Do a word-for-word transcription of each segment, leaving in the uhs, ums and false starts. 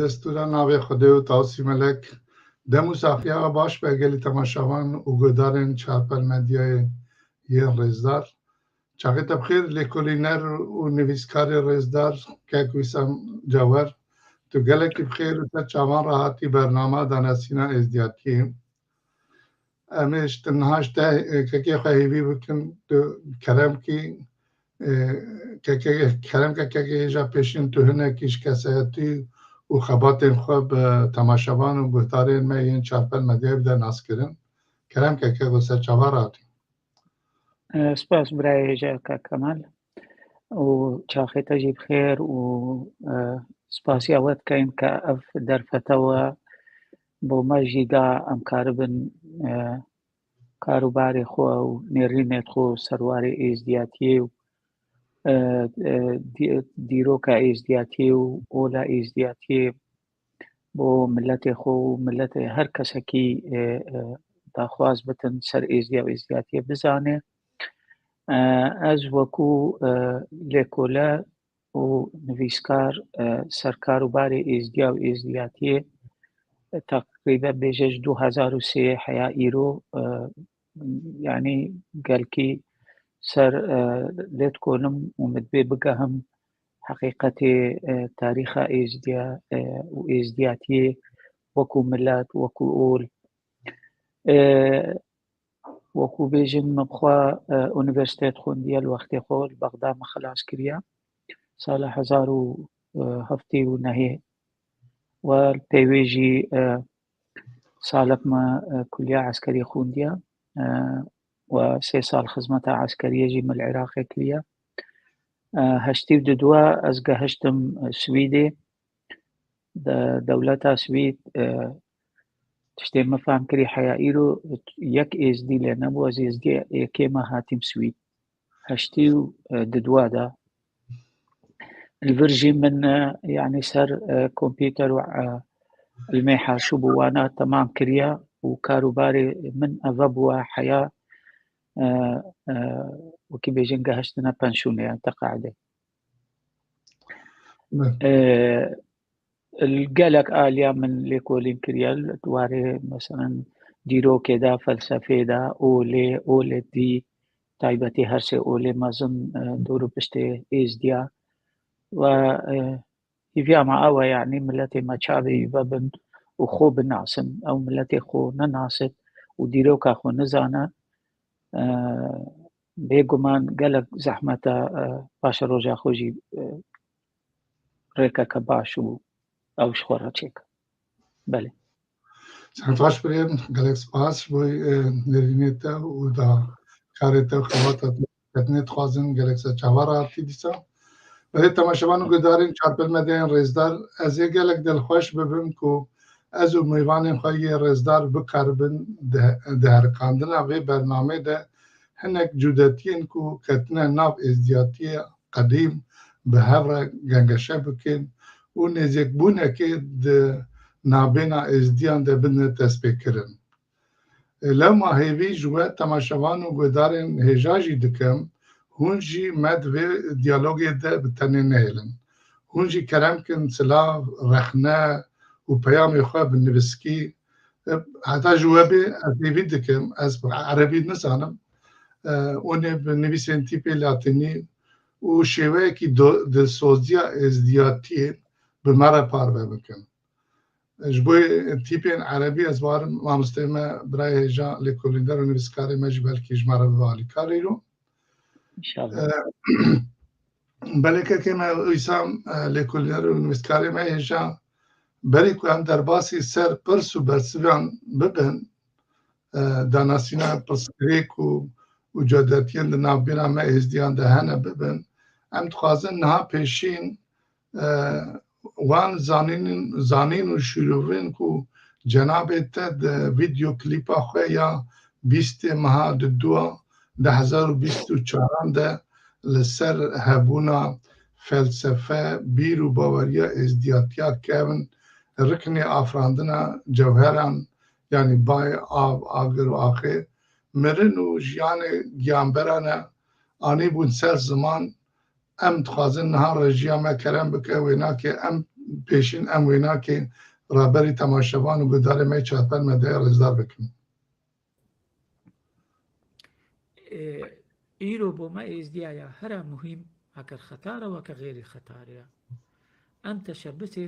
Destûra navê Xwedê û Tawsî Melek. Dem û saxiya baş be gelî temaşevan û guhdarên Çarpel Medyayê yên rêzdar. Çaxê te bi xêr lêkolîner û nivîskarê rêzdar kek Wîsam Cawer. Tu gelekî bi xêr û ser çavan re hatî bernama danasîna êzdiyatiyê. Em ê ji niha ji te, e, kekê xwe hêvî bikin, tu kerem kî, e, kekê, kerem ke kekê hêja pêşîn tu hinekî ji kesayetî û xebatên xwe bi temaşevan û guhdarên me yên Çarpel Medyayê bide naskirin. Kerem ke keko ser çava ratî. E, spas birayê hêja kak Kemal. Û çaxê te jî bi xêr û, e, spasiya we dikeyin ke ev derfete we bo me jî da em karibin, e, kar û barê xwe û nêrînê xwe ser warê êzdiyatiyê û, e, e, dî-, dîroka êzdiyatiyê û ola êzdiyatiyê bo miletê xwe û miletê her kesekî, e, e, daxwaz bitin ser êzdiya û êzdiyatiyê bizane. E, ez wekû, e, lêkole û nivîskar, e, ser kar û barê êzdiya û êzdiyatiyê, e, teqrîben bêje ji du hezar û sê heya îro, e, yanî gelkî ser, e, lê dikonim û min dibê bigehim heqîqetê, e, tarîxa êzdiya, e, û êzdiyatiyê wekû milet, wekû ol. E, wekû bêjin min xwe, e, unîversîteyê dixwindiye, li wextê xwe li Bexda min xilas kiriye. Sala hezar û heftê û nehê we li pey wê jî, e, salek me, e, kuliya eskerî xwindiye, e, we sê sal xizmeta eskeriyê jî min li Iraqê kiriye. E, heştî û du ez gehiştim, e, Swîdê. De-, dewleta Swîd, e, tiştê min fehm kirî heya îro yek êzdî lê nebû, ez êzdî yekê me hatîm Swîd. Heştî û du de. Li vir jî min, e, yanî ser, e, kompîter û, e, ilmê haşûb û wana temam kiriye û kar û barê min eve bûye heya, e, e, wekî bêjin gehiştine penşûnê, yani teqaedê. Evet. E, Li gelek aliya min lêkolîn kiriye, li warê, meselen, dîrokê de, felsefê de, olê, olê dî, taybetî her sê olê mezin, e, dor û piştê êzdiya. We, e, hîviya me ew e, yanî miletê me çavê wî vebin û xwe binasin. Ew miletê xwe nenasît û dîroka xwe nizane, e, bêguman gelek zehmet e, e, paşeroja xwe jî, e, rêkeke baş û ew ji xwe re çêke. Belê. Çend baş birê, gelek spas ji bo, e, nêrînê te û da karê te û xebata te. Ketinê dixwazin gelek ser çava re hatî dîsa. Belê temaşevan û guhdarên Çarpel Medyayên rêzdar, ez ê gelek dilxweş bibim ku ez û mêvanên xwe yê rêzdar bikaribin di, di herikandina vê bernamê de hinek cudetiyên ku ketine nav êzdiyatiyê qedîm bi hev re gengeşe bikin û nêzîkbûnekê di navbêna êzdiyan de bidine destpêkirin. Lewma hêvî ji we temaşevan û guhdarên hêja jî dikim, hûn jî me di vê diyalogê de bi tenê nehêlin. Hûn jî kerem kin silav, rexne û peyamê xwe bi nivîskî, heta ji we bê, ez hêvî dikim, ez erebî nizanim, e, hûn ê bi nivîsên tîpê latînî û şêweyekî do-, dilsoziya êzdiyatiyê bi me re parve bikin. Ji bo tîpên erebî ez barim mamosteyê me, birayê hêja, lêkolînder û nivîskarê me jî belkî ji me re bibe alîkar îro. İnşallah. E, belê kekê me Wîsam, e, lêkolîner û nivîskarê me hêja, berî ku em derbasî ser pirs û bersivan bibin, e, danasîna pirsgirêk û, û cudetiyên di navbêna me êzdiyan de hene bibin, em dixwazin niha pêşîn, e, wan zanîn, zanîn û şîrovên ku cenabê te di vîdeo klîpa xwe ya bîstê meha dudua du hezar û bîst û çaran de li ser hebûna felsefe, bîr û baweriya êzdiyatiya kevin, riknê afirandina cewheran, yanî bay, av, agir û axê, mirin û jiyanê giyanberan e, anîbûn ser ziman. Em dixwazin niha rejiya me kerem bike, wênakê em pêşîn em wênakê raberî temaşevan û guhdarê me çarpel me de rêzdar bikim. Ê, îro bo me êzdiya ya hera muhîm, heker xetar e, weke xêrî xetar e. Em teşebusê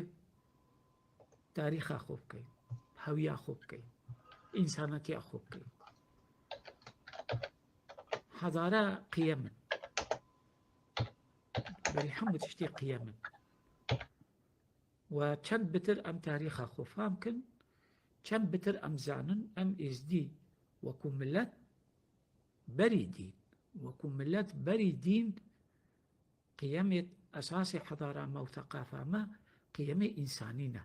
tarîxa xwe bikeyn, hewiya xwe bikeyn, însanetiya xwe bikeyn. Hezara qiyem in. Berî hemû tiştî qiyem in. Û çend bitir em tarîxa xwe fam kin, çend bitir em zanin, em êzdî wekû milet berî dîn, wekû milet berî dîn, qiyemê esasê hedara me û seqafa me qiyemê însanî ne.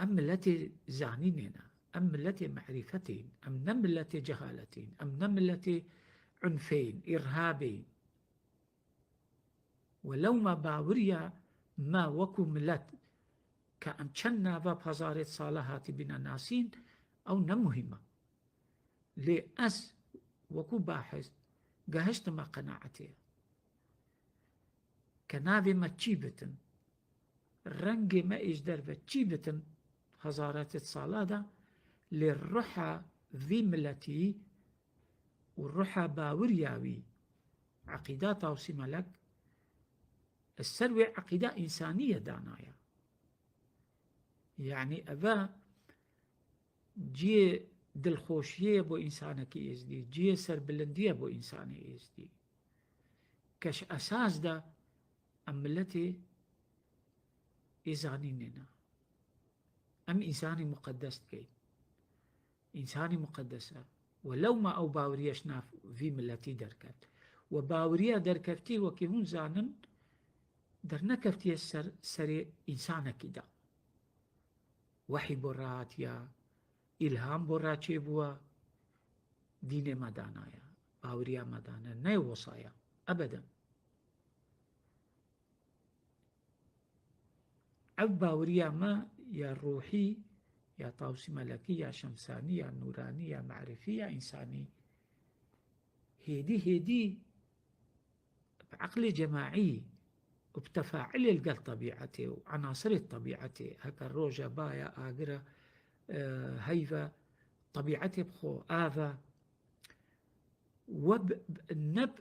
Em miletê zanînê ne, em miletê merîfetê yin, em ne miletê cehaletê yin, em ne miletê unfê yin, îrhabê yin. Welew me baweriya me wekû milet ke em çend nava bi hezarêd sala hatibîne nasîn, ew ne muhîm e. Lê ez wekû bahis gehiştime qenaetê ke navê me çî bitin, rengê me ê ji derve çî bitin, hezaretêd sala de, lê ruha vî miletî û ruha baweriya wî, eqîda Tawsî Melek, li ser wê eqîda însanî ye dana ye. Yanî eve cihê dilxweşiyê ye bo însanekî êzdî, cihê serbilindî ye bo însanê êzdî. Ke ji esas de em miletê ê zanînê ne. Em însanî muqedes dikeyn. Însanî muqedes e. Welew me ew baweriya ji nav vî miletî derket. We baweriya derkevtî, wekî hûn zanin, dernekeftiye ser, serê însanekî de. Wehî bo re hatiya, îlham bo re çêbûwa, dînê me dana ye, baweriya me dane, ne wisa ye, ebeden. Ev baweriya me ya ruhî, ya Tawsî Melekî, ya Şemsanî, ya Nûranî, ya Merifî, ya Însanî, hêdî hêdî bi eqlê cemaî û bi tefailê li gel tebîetê û enasirê tebîetê, heke roj e, ba ye, agir e, e, heyv e, tebîetê bi xwe, av e, we bi, bi, ne bi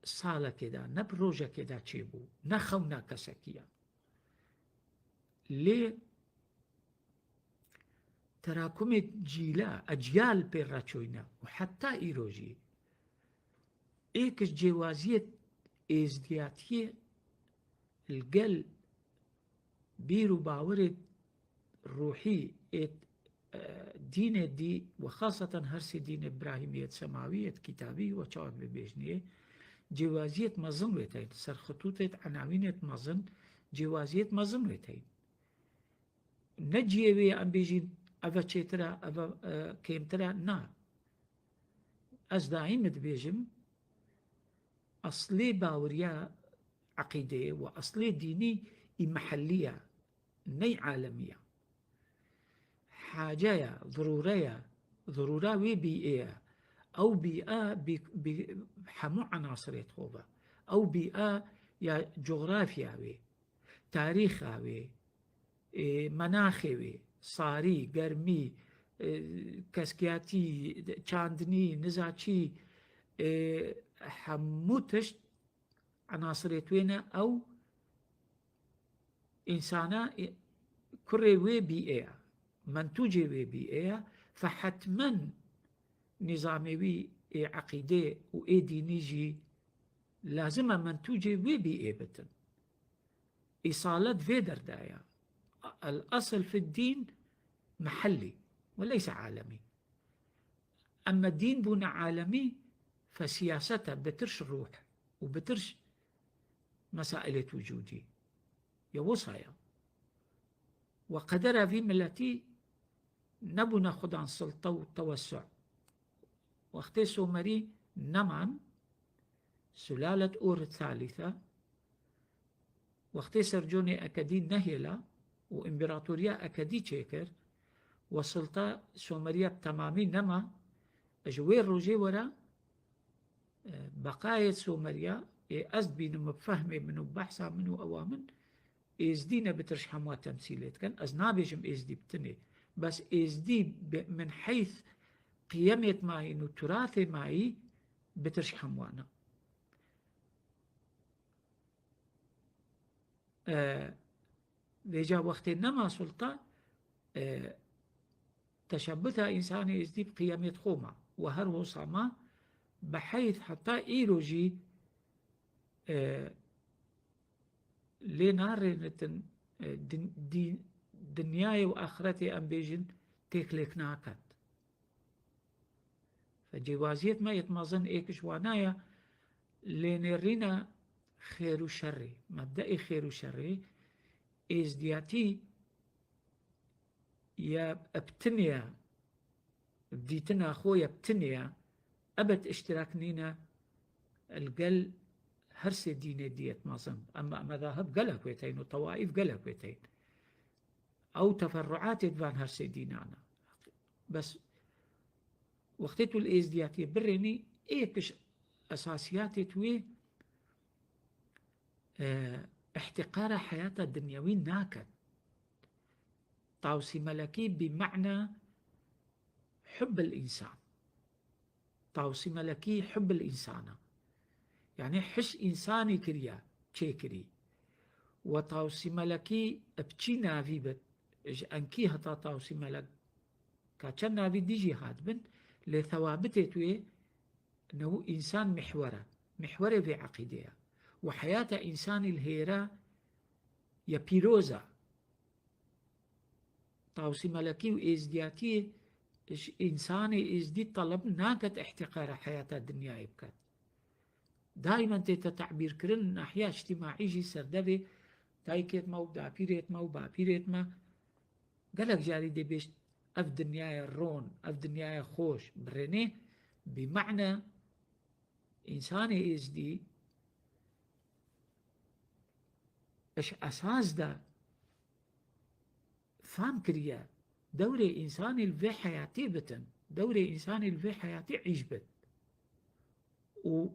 salekê de, ne bi rojekê de çêbû, ne xewna kesekî ye. Lê terakumê cîla, eciyal pê re çûyne û heta îro jî êk ji cêwaziyê êzdiyatiyê li gel bîr û bawerê ruhî ê, e, dînê dî û xaseten her sê dînê birahîmî yê semawî yê kitabî û çawan bibêjniyê, cêwaziyêt mezin wê teyn, serxitûtêt, enawînêt mezin, cêwaziyêt mezin wê teyn. Ne cihê wê ye em bêjîn, eve çêtir e, eve, e, kêmtir e, na. Ez daîm dibêjim, eslê baweriya eqîdeyê û eslê dînî î mehellî ye, ney alemî ye. Hace ye, zirûre ye, zirûra wê bî'ê ye. Ew bî'a bî, bî, hemû enasirêt xwe ve. Ew bî'a ya cografya wê, tarîxa wê, ê, menaxê wê, sarî, germî, ê, keskiyatî, çandinî, niza çî, ê, hemû tişt enasirêt wê ne, ew însana, ê, kurê wê bî'ê ye, mentûcê wê bî'ê ye, fe hetmen nîzamê wî ê eqîdê û ê dînî jî lazim e mentûcê wê bî'ê bitin. Îsalet vê derdaya. El asl fi dîn mehellî ve leyse alemî. Emme dîn bûne alemî, fe siyaset e, bitir ji ruh û bitir ji mesailêt wicûdî. Ya wisa ya. Ve qedera vî miletî nebûne xudan silta û tewessu. Wextê Somerî neman, sulalet Ur Salîse, wextê Serconê Ekedî nehêla û împaratoriya Ekedî çêkir, we silta Someriya bi temamî nema, ji wê rojê were, e, beqayê Someriya, ê ez dibînim bi fehmê min û behsa min û ewa min, Êzdî ne bitir ji hemwa temsîlê dikin. Ez nabêjim Êzdî bitinê. Bes Êzdî bi, min heyth qiyemêt mayîn û turatê mayî bitir ji hemwana. E, vêca wextê nema sulta, e, teşebbüta însanê Êzdî bi qiyemêt xwe ma. We her hosa ma, bi heyth heta îro jî, e, lê narênitin, e, din-, dî-, dinyayê û axretê em bêjin têk lêk naket. Fe cêwaziyet me yêt mezin êk ji wana ye, lênêrîna xêr û şerê, mebdeê xêr û şerê, êzdiyatî ye, bi tinê ye, dîtina xwe ye bi tinê ye, ebed îştirak nîne li gel her sê dînê diyêt mezin. Em, em medahib gelek wê teyn û tewaîf gelek wê teyn. Ew teferruatê di van her sê dînan e. Bes wextê tu li êzdiyatiyê birênî, êk ji esasiyatê tu wê, e, îhtîqara heyata dinyewî naket. Tawsî Melekî bi mana hubb el-însan. Tawsî Melekî hubb el-însana. Yanî his însanî kiriye, çêkirî. We Tawsî Melekî bi çi navî bit, ji enkî heta Tawsî Melek ka çend navî dî jî hatibin, lê thewabitê tu yê, ne û însan mihwer e. Mihwerê vê eqîdê ye. We heyata însanî li hêra ye pîroz e. Tawsî Melekî û êzdiyatiyê ji însanê êzdî teleb naket îhtîqara heyata dinyayê biket. Daimen tête tebîr kirin, nahiya îctîmaî jî serdevê dayikêt me û dapîrêt me û bapîrêt me. Gelek carî dê bêjt, ev dinyaya ron, ev dinyaya xweş, birênê, bi mana însanê êzdî ji esas de fam kiriye, dewrê însanî li vê heyatê bitin, dewrê însanî li vê heyatê îş bit û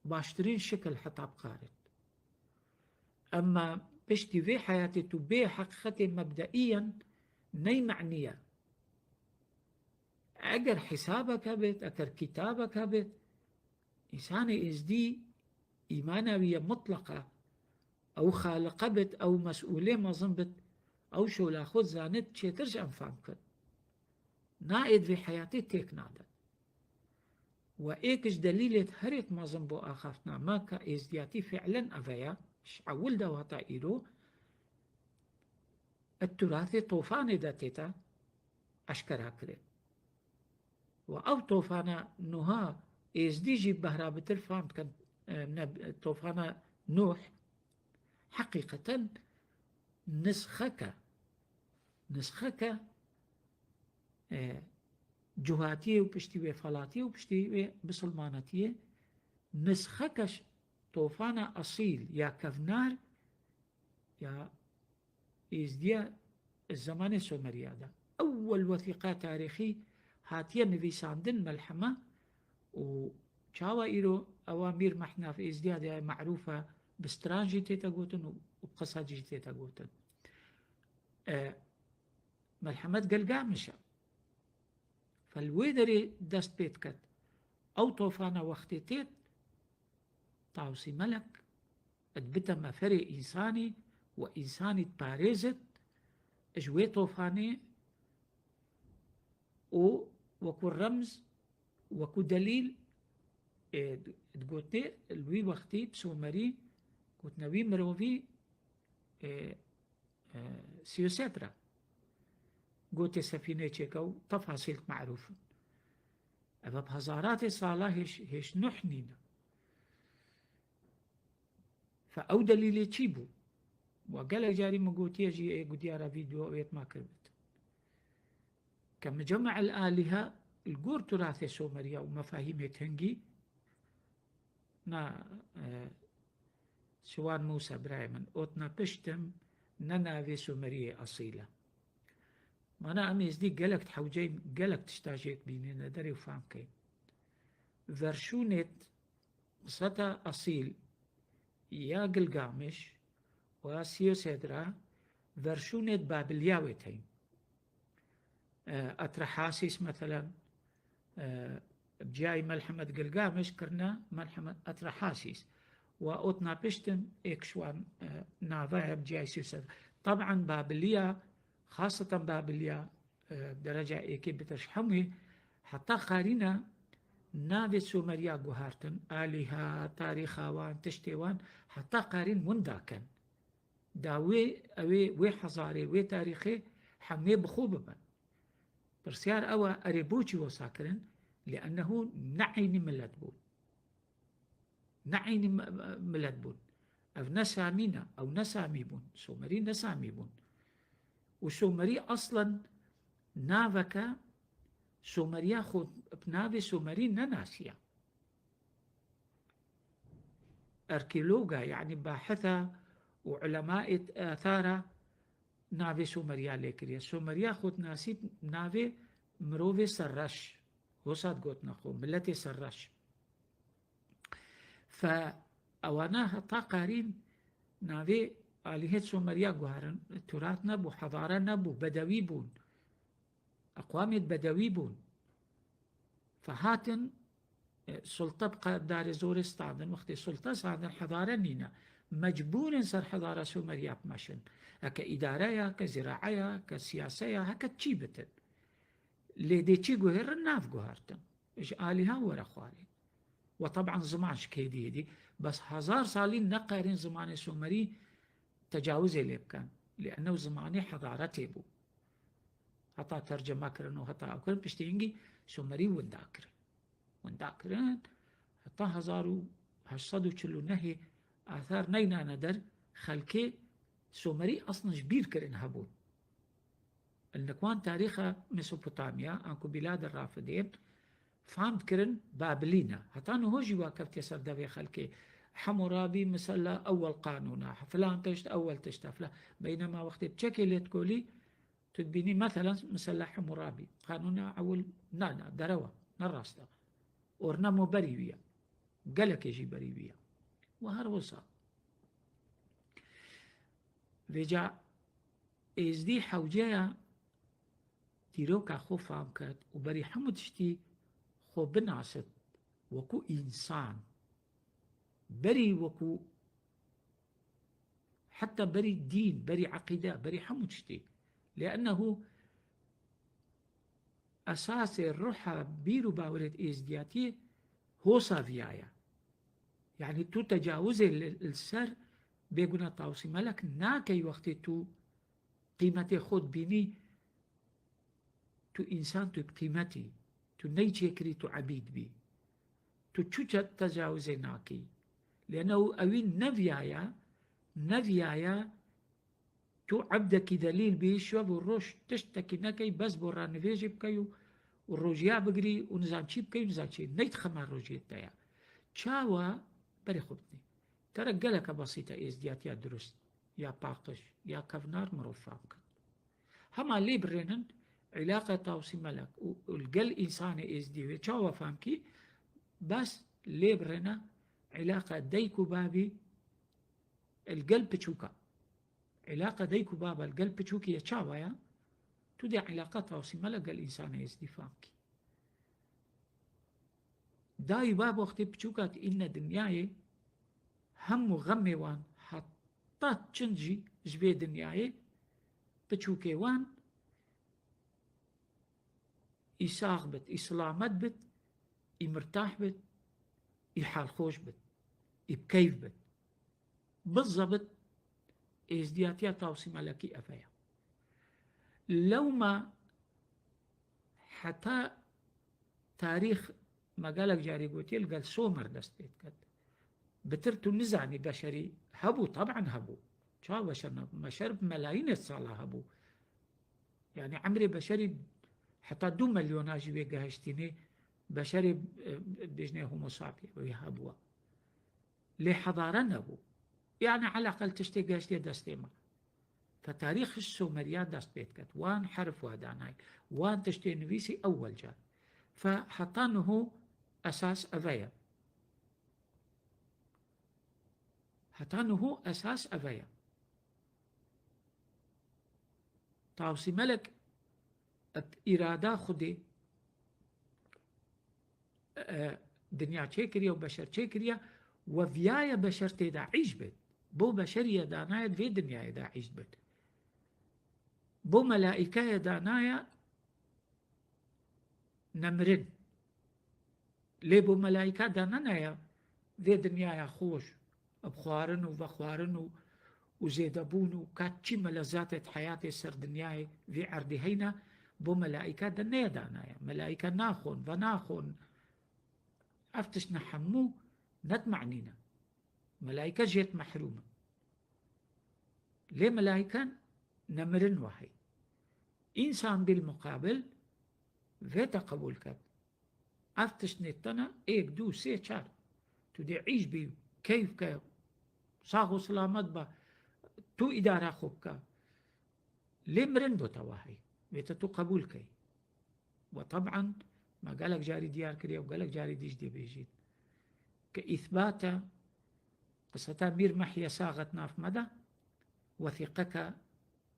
baştirîn şikil heta bikarin. Emma piştî vê heyatê tu bê heqîqetê mebdeîyen ney menî ye. Eger hesabek hebit, eger kitabek hebit, însanê êzdî îmana wî ye mutleq e. Ew xaliqe bit, ew mesûlê mezin bit, ew şola xwe zanit, çêtir ji em fam kin. Naêd vê heyatê têk nade. We êk ji delîlêt herêt mezin bo axaftina me ka êzdiyatî fi'len eve ye, ji ewil de heta îro, di turathê tofanê de tête eşkera kirin. Û ew tofana Nuha êzdî jî behrabitir fam dikin, e, ne, tofana Nuh heqîqeten nisxeke, nisxeke, e, cuhatiyê û piştî wê felatiyê û piştî wê bisilmanetiyê, nisxeke tofana esîl ya kevnar ya Êzdiya zemanê Someriya de. Ewwel wesîqa tarîxî hatiye nivîsandin melhema û çawa îro ewa Mîr Mehnaf Êzdiya de merûf e, bi stran jî tête gotin û, û bi qisa jî tête gotin. E, Melhemet Gilgamiş e. Fel wê derê dest pê diket. Ew tofana wextê têt, Tawsî Melek dibite meferê însanî û însanî diparêzit ji wê tofanê û wekû remz, wekû delîl, ê, digotinê li wî wextî bi Somerî gotine wî mirovî, ê, e, sî û sê re. Gotê sefînê çêke û tefasîl merûf in. Eve bi hezaratê sala hêş, hêş Nuh nîne. Fe ew delîlê çi bû? Wa gelek carî min gotiye jî, ê, gudiyara vîdeo wêt ma kiribit. Ke Micemme'el Alîhe li gor turathê Someriya û mefahîmê tengî, na, e, Siwan Mûsa birayê min, ot na piştim, ne navê Sumeriyê esîl e. Mana em êzdî gelek dihewceyn, gelek tişta jêk bînîne derê û fam keyn. Verşûnêt qiseta esîl ya Gilgamiş û ya sî û sê de re verşûnê di Babiliya wê teyîn. E, Etrahasîs, meselen, e, bi ciyayî Melhemet Gilgamiş kirine Melhemet Etrahasîs. Wa ot napiştin êk ji wan, e, nava ye bi ciyayî sî û sê. Taban Babiliya, xaseten Babiliya, e, dereca êkê bitir ji hemû, heta qarîne navê Someriya guhartin, alîha, tarîxa wan, tiştê wan, heta qarîn winda ken. Da wê, ew ê, wê hezarê, wê tarîxê hemû bi xwe bibin. Pirsyar ew e, erê boçî wesa kirin? Li ennehu ne eynî milet bûn. Ne eynî mi-, milet bûn. Ev ne Samî ne, ew ne Samî bûn. Somerî ne Samî bûn. Û Somerî aslen naveke Someriya xwe bi navê Somerî nenasiya. Arkeologa, yanî bahitha û ulemayê athara navê Someriya lê kiriye. Someriya xwe dinasî navê mirovê serreş. Hosa digotina xwe, miletê serreş. Fe ewana heta qarîn navê alîhê Someriya guharin. Turat nebû, hedare nebû, bedewî bûn. Eqwamê bedewî bûn. Fe hatin, e, sulta bi qe-, darê zorê standin. Wextê sulta standin, hedare nîne. Mecbûr in ser hedara Someriya bimeşin. Heke îdare ya, ke zirae ya, ke siyase ya, heke çî bitin. Lê dê çî guhêrin, nav guhartin. Ji alîha were xwarê. We taban ziman ji kê dî hêdî. Bes hezar salî neqerîn zimanê Somerî tecawizê lê bikin. Lê enew zimanê hedaretê bû. Heta tercime kirin û heta ew kirin, piştî hingî Somerî winda kirin. Winda kirin, heta hezar û heşt sed û çil û nehê athar neynane der, xelkê Somerî aslin ji bîr kirin hebûn. Li wan tarîxa Mesopotamya, anku Bîlad Rafidên, fam dikirin Babilin e. Heta niho jî wa kevtiye ser devê xelkê. Hemûrabî misella ewel qanûn e, filan tişt ewel tişt e, filan. Beynema wextê bi çekê lê dikolî, tu dibînî, meselen, misella Hemûrabî. Qanûna ewil na, na, derew e, ne rast e. Ornemo berî wî ye. Gelekê jî berî wî ye. Û her wisa. Vêca Êzdî hewceya dîroka xwe fam ket û berî hemû tiştî xwe binasit wekû însan. Berî wekû, heta berî dîn, berî eqîde, berî hemû tiştî. Lê ennehu esasê ruha bîr û bawerê êzdiyatiyê hosa viya ye. Yanî tu tecawizê li, li ser bêguna Tawsî Melek nakey wextê tu qîmetê xwe dibînî, tu însan, tu bi qîmet î, tu neyê çêkirî, tu ebîd bî. Tu çû te-, tecawizê nakî. Lê ne û ewî neviyaye, neviyaye tu ebdekî delîl bî, şev û roj tiştekî nekey, bes bo ranivêjê bikey û, û rojiya bigirî û nizan çî bikey û nizan çî. Neyt xema rojiyê te ye. Çawa berê xwe bidinî. Te re geleke besît e êzdiyatiya dirust, ya paqij, ya kevnar mirov fam ket. Hema lê birênin îlaqa Tawsî Melek û, û li gel însanê êzdî wê çawa fam kî, bes lê birêne îlaqa dayik û babî li gel piçûka. Îlaqa dayik û baba li gel piçûkî ye çawa ye? Tu dê îlaqa Tawsî Melek gel însanê êzdî fam kî. Dayî bab wextê piçûka diîne dinyayê, hemû xemê wan heta çin jî ji vê dinyayê, piçûkê wan î sax bit, î silamet bit, î mirtah bit, î halxweş bit, î bi keyf bit. Bizebit êzdiyatiya Tawsî Melekî ev e. Lewma heta tarîx me gelek carî gotiye li gel Somer dest pê diket. Bitir tu nizanî beşerî hebû, teban hebû. Çawa beşer nebû? Beşer bi melayînê sala hebû. Yanî emrê beşerî heta du milyona jî wê gehiştînê beşerê, e, bêjinê Homo sapiens wê hebûwa. Lê hedare nebû. Yanî eleqel tiştê gehiştiye destê me. Fe tarîx ji Someriya dest pê diket. Wan herf wa danayîn. Wan tiştê nivîsî ewwel car. Fe heta niho esas eve ye. Heta niho esas eve ye. Tawsî Melek bi îrada Xwedê, e, dinya çêkiriye û beşer çêkiriye, we viyaye beşer tê de îş bit. Bo beşerî ye danaye di vê dinyayê de îş bit. Bo melaîke ye danaye nemirin. Lê bo melaîka dananaya vê dinyaya xweş, bi xwarin û vexwarin û, û zêdebûn û ka çi melezatê di heyatê ser dinyayê vê erdê heyna, bo melaîka de neye danaya. Melaîka naxwin, venaxwin. Ev tiştne hemû ne di manî ne. Melaîke jê di mehrûm in. Lê melaîke nemirin wahî. Însan bil muqabil vê te qebûl ket. Ev tiştnê tene êk, dû, sê, çar. Tu dê îş bî, keyf ke, sax û selamet be, tu îdara xwe bike. Lê mirin bo te wahî. Vê te tu qebûl key. We teban me gelek carî diyar kiriye û gelek carî dî jî dê bêjîn. Ke îthbata qiseta Mîr Mehyê saxet nav me de, wethîqeke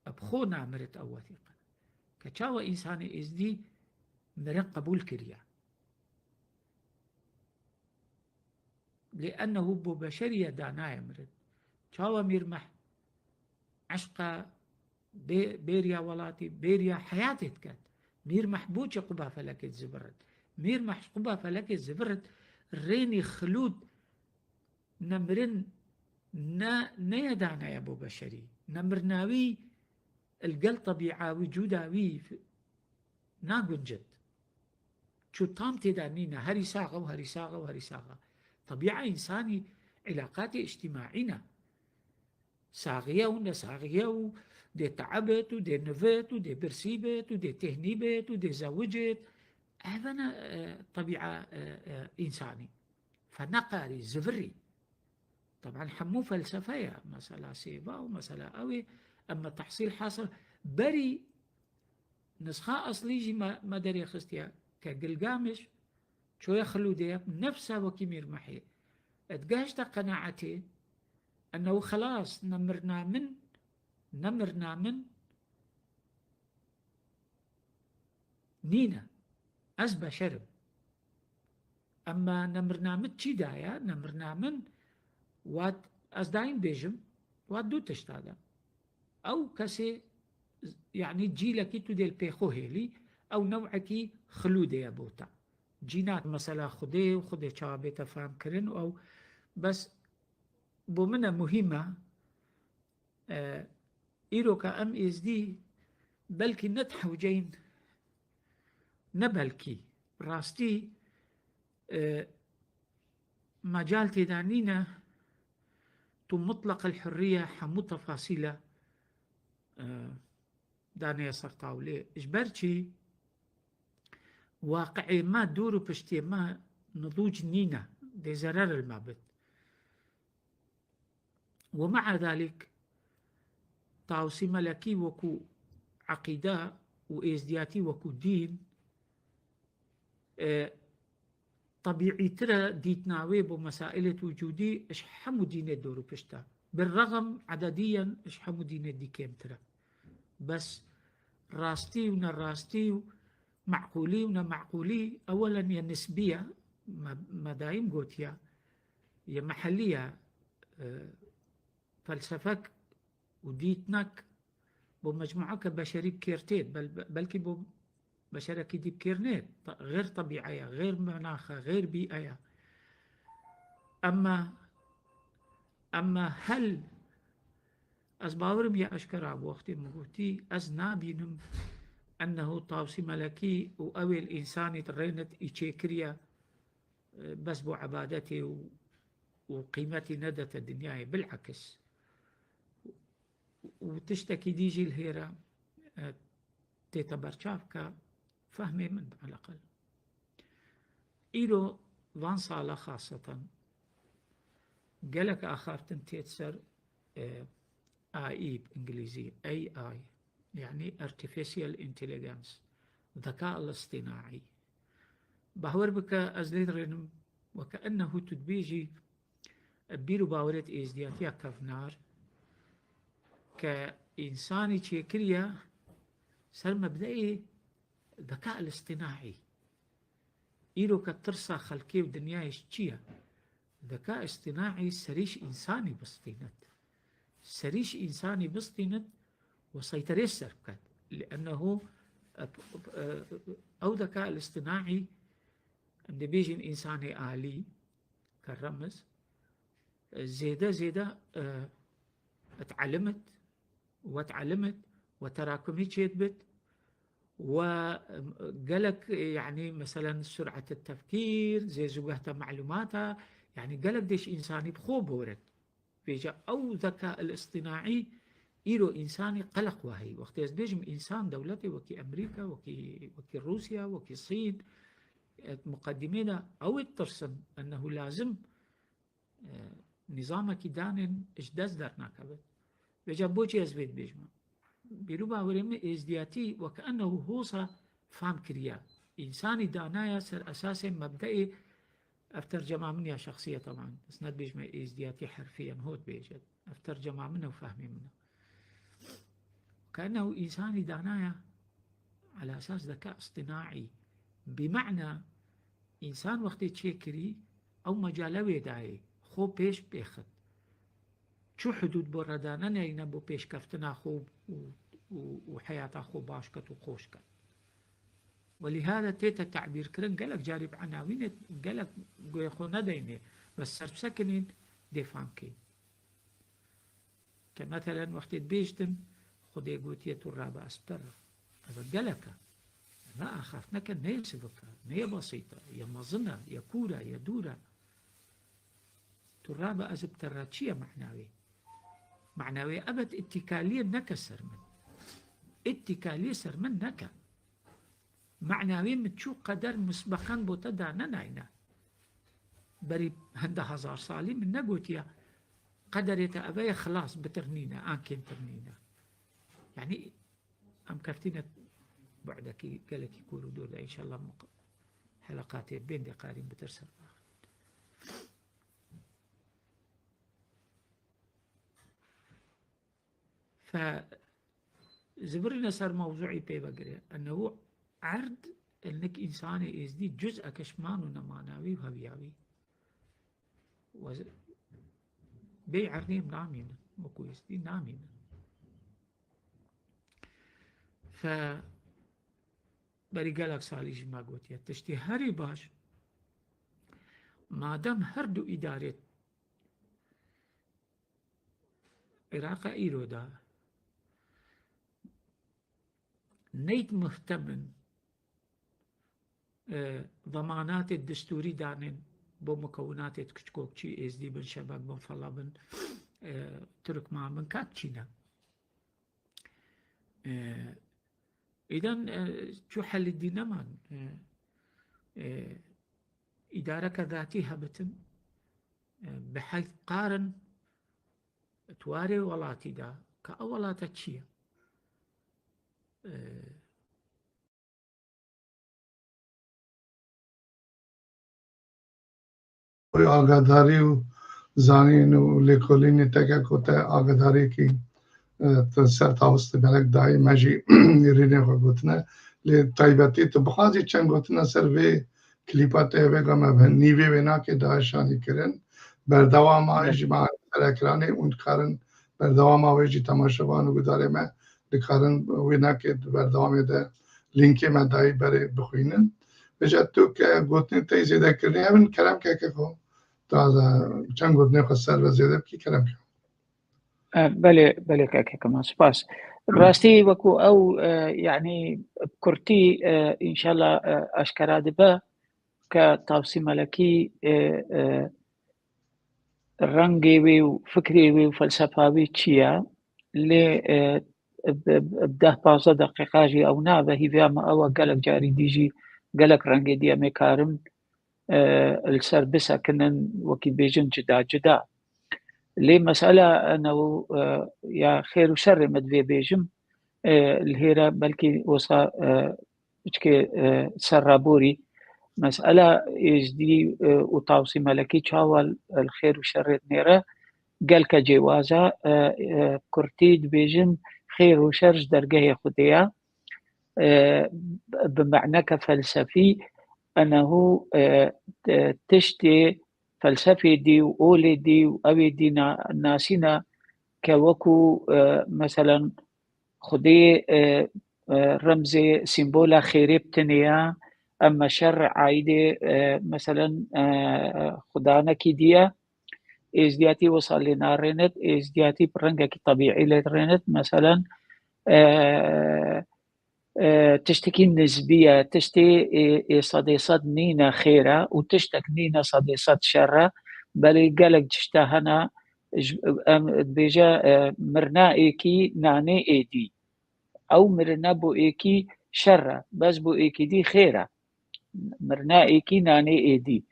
bi xwe namirit ew wethîqe. Ke çawa însanê êzdî mirin qebûl kiriye. Lê ennehu bo beşerî ye danaye mirin. Çawa Mîr Meh eşqa bê-, bêriya welatî, bêriya heyatê diket. Mîr Meh bo çi quba felekê zivirit? Mîr Meh quba felekê zivirit, rênî xilûd nemirin ne, neye danaye bo beşerî. Nemirnawî li gel tebîa wî, cûda wî f-, naguncit. Çu tam tê de nîne, herî sax e û herî sax e û herî sax e. Tebîa însanî îlaqatê îctîmaî ne. Saxiye û nesaxiye û dê teebit û dê nivit û dê birsî bit û dê têhnî bit û dê zewicit. Ev ne, e, tebîa, e, e, însanî. Feneqarî, zivirî. Teban hemû felsefe ye. Mesela sêva û mesela ew ê, ema tehsîl hasil. Berî nisxa eslî jî me, me derê xistiye ke Gilgamiş çoye xilûdê ye, nefsa wekî Mîr Mehê. Et gehişte qenaetê, ennehu xelas, nemirna min, nemirna min, nîne. Ez beşer im. Ema nemirna min çi daye? Nemirna min wat ez daîm bêjim, wat du tişta de. Ew kesê, yanî cîlekî tu dê li pê xwe hêlî, ew newekî xilûdê ye bo te. Cîna mesela Xwedê û Xwedê çawa bête fehmkirin û ew bes bo min e muhîm e. E, îroka em êzdî belkî ne di hewceyîn, ne belkî, rastî, e, mecal tê de nîne, tu mutleq el hurriye hemû tefasîle, e, daneye ser tawlê. Ji ber çi? Waqiê me dûr û piştê me nidûc nîne, dê zerer li me bit. Û mea zalîk, Tawsî Melekî wekû eqîde û êzdiyatî wekû dîn, e, tebîîtir e dîtina wê bo mesailêt wicûdî ji hemû dînê dor û pişt e. Birrexm edediyen ji hemû dînê dî kêmtir e. Bes rastî û nerastî û meqûlî û nemeqûlî, ewelen ye nisbî ye, me, me daîm gotiye, ye mehellî ye, e, felsefek û dîtnek bo mecmueke beşerî bi kêr tê, bel-, belkî bo beşerekî dî bi kêr nê, te-, xêr tebîe ye, xêr menax e, xêr bîe ye. Ema, ema hel, ez bawerim ya eşkera bi wextê min gotî, ez nabînim ennehu Tawsî Melekî û ew ê li însanî di rênit î çêkiriye, e, bes bo ebadetê û, û qîmetî nedete dinyayê, bilekis. Û tiştekî dî jî li hêra, e, tête berçav ke fehmê min eleqel. Îro van sala xaseten gelek axaftin têt ser, e, A I bi îngilîzî, A I, yanî Artificial Intelligence, Zeka Elistinai. Bawer bike, ez lê dirênim, weke ennehu tu dibêjî, bîr û bawerêt êzdiyatiya kevnar, ke însanî çêkiriye, ser mebdeyê deka îstînaî. Îro ke tirsa xelkê û dinyayê ji çi ye? Deka îstînaî serî ji însanî bistînit. Serî ji însanî bistînit û seyterê ser biket. Liennehu, e, e, ew deka îstînaî, em dibêjin însanê alî, ke remiz, e, zêde zêde, e, et'elimit, wet'elimit, we terakumî çêdibit, we, e, gelek, e, yanî, meselen, sur'et tefkîr, zêzûgehta melûmata, yanî, gelek dêş însanî bi xwe boret. Vêca ew zeka îstînaî îro însanî qeleq wahî. Wextê ez dibêjim însan, dewletê wekî Emerîka, wekî, wekî Rûsya, wekî Sîn, e, muqedimê de ew ê ditirsin, ennehu lazim, e, nîzamekî danên ji dest dernakevin. Vêca boçî ez vê dibêjim? Bîr û bawerê min êzdiyatî weke ennehu hosa fam kiriye. Însanî danaya ser esasê mebdeê, ev tercema min ya şexsî ye teban. Ez ne dibêjime êzdiyatî herfî em hot bêjin. Ev tercema min û fehmê min e. Weke ennehu însanî danaya ala esas deka îstînaî. Bi mena însan wextê çêkirî, ew mecale wê dayê, xwe pêş bêxit. Çi hudûd bo re daneneyne bo pêşkeftina xwe û, û, û heyata xwe baş ket û xweş ket. Welîhada tête tebîrkirin, gelek carî bi enawînê, gelek guhê xwe nedeyne, bes serbisekinîn dê fam kî. Ke meselen wextê dibêjtin, Xwedê gotiye tu rabe ez bi te re. Ev gelek e. Ev axaft neke, ne yê sivik e, ne yê besît e, yê mezin e, yê kûr e, yê dûr e. Tu rabe ez bi te re çi ye mena wê? Mena wê ebed îtîkaliyê neke ser min. Îtîkaliyê ser min neke. Mena wê min çû qeder misbeqen bo te danenayne. Berî hende hezar salî min negotiye, qederê te eve ye, xilas, bitir nîne, an kêmtir nîne. Yanî em keftîne bu'dekî gelekî kûr û dûr de, înşallah muq-, heleqatê bên dê qarîn bitir ser baxin. Fe, zibirîne ser mewzûî pê vegire. Ennehu erd, elnik însanê êzdî cuz'eke ji man û nemana wî û heviya wî. We z-, bê erdî em namînin, wekû êzdî namînin. Fe, berî gelek salî jî me gotiye. Tiştî herî baş, madem her du îdarê Îraqa îro de neyt muhtemin, e, zemanatê destûrî danên bo mukewinatê kiçkokçî êzdî bin, şebek bin, fela bin, e, Tirkman bin, kat çîne. E, îden, e, çu helî dî neman, e, e, îdareke zatî hebitin, e, bi heyf qarin, di warê welatî de, ka ew welate çi ye? E, Agadarî û zanîn û lêkolînê te ke ku te agadariyekî, e, te ser tawistê belek dayî, me jî rînê xwe gotine. Lê taybetî tu bixwazî çend gotina ser vê klîpa te vê gama bi nîvê wê nakê daişanî kirin. Berdewama ji me ser ekranê û dikarin berdewama wê jî temaşevan û gudarê me dikarin wê nakê di berdewamê de lînkê me dayî berê bixwînin. Vêca tu ke gotinê te yî zêde kirinê hebin, kerem ke keko. Taze çend gotinê xwe ser ve zêde bikî, kerem ke. E, belê, belê kekeke me, spas. Rastî wekû ew, e, yanî bi kurtî, e, înşallah, e, aşkera dibe ke Tawsî Melekî, e, e, rengê wê û fikrê wê û felsefa wê çi ye. Lê, e, bi, bi deh pazdeh deqîqa jî ew nabe, hîviya me ew e gelek carî dî jî gelek rengê dî em ê karin, e, li ser bisekinin, wekî bêjin cida cida. Lê mesela ene û, e, ya xêr û şerê me divê bêjim, e, li hêre belkî wisa, e, piçkê, e, serraborî. Mesela êzdî, e, û Tawsî Melekî çawa li xêr û şerê dinêre, gelke cêwaz e, e, e, kurtî dibêjin xêr û şer ji dergehê Xwedê ye. e, bi me'neke felsefî, enehu, e, t-, tiştê felsefê dî û olê dî û ewê dî na-, nasîne ke wekû, e, meselen, Xwedê, e, e, remzê, sîmbola xêrê bi tinê ye, ema şer aîdê, e, meselen, e, xudanekî dî ye. Êzdiyatî wisa lê narênit, êzdiyatî bi rengekî tebîî lê dirênit. Meselen, e, e, tiştekî nizbî ye, tiştê ê, ê sedê sed nîne xêr e û tiştek nîne sedê sed şer e, belê gelek tişte hene, ji, em dibêje, e, mirina êkî nanê êdî. Ew mirine bo êkî şer e, bes bo êkî dî xêr e. Mirine êkî nanê êdî.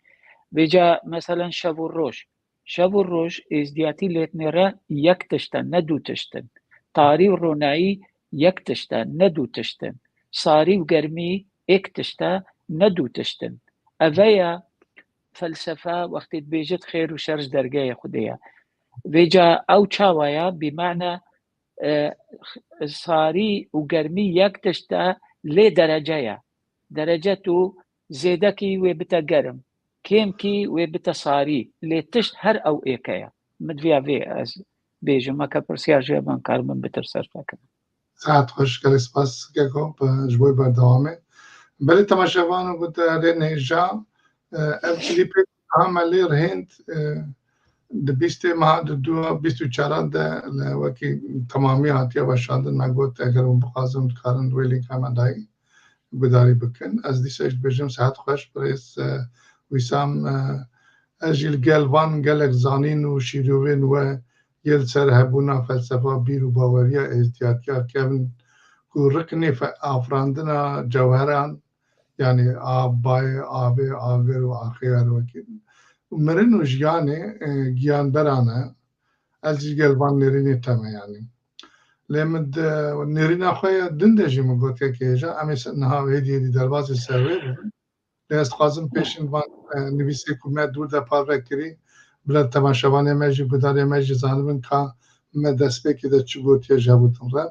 Vêca, meselen, şev û roj. Şev û roj êzdiyatî lê dinêre yek tişt e, ne du tişt in. Tarî û ronayî yek tişt e, ne du tişt in. Sarî û germî êk tişt e, ne du tişt in. Eve ye felsefe, wextê dibêjit xêr û şer ji dergehê Xwedê ye. Vêca ew çawa ye? Bîmane, e, sarî û germî yek tişt e, lê derece ye. Derece tu zêdekî wê bite germ, kêmkî wê bite sarî, lê tişt her ew êke ye. Min diviya vê ez bêjim, eke pirsiyar ji we be, em karin bitir ser xwe kirin. Saet xweş, gelek spas Keko, bi, ji bo berdewamê. Belê temaşevan û guhdarên hêja, e, ev klîpê niha me lê rihênd, e, di bîstê meha di dû, bîst û çaran de li wekî temamî hatiye weşandin. Me got, eger hûn bixwazin, dikarin wê lînka me dayî guhdarî bikin. Ez dîsa jî dibêjim, saet xweş, birêz, e, Wîsam, e, ez jî li gel van gelek zanîn û şîrovên we yê li ser hebûna felsefa, bîr û baweriya êzdiyatiya kevn ku riknê fe-, afirandina cewheran, yanî av, bayê, avê, agir û axê her wekî mirin û jiyanê, e, giyanderan e. Ez jî gel van nêrînê teme yanî. Lê min di nêrîna xwe ya din de jî min got, kekê hêja, em ê se-, niha hêdî hêdî derbasî ser wê bibin. Lê ez dixwazim pêşîn van, e, nivîsê ku me dûr de parve kirî, bila temaşevanê me jî, guhdarê me jî zanibin ka me destpêkê de çi gotiye ji hevûtin re.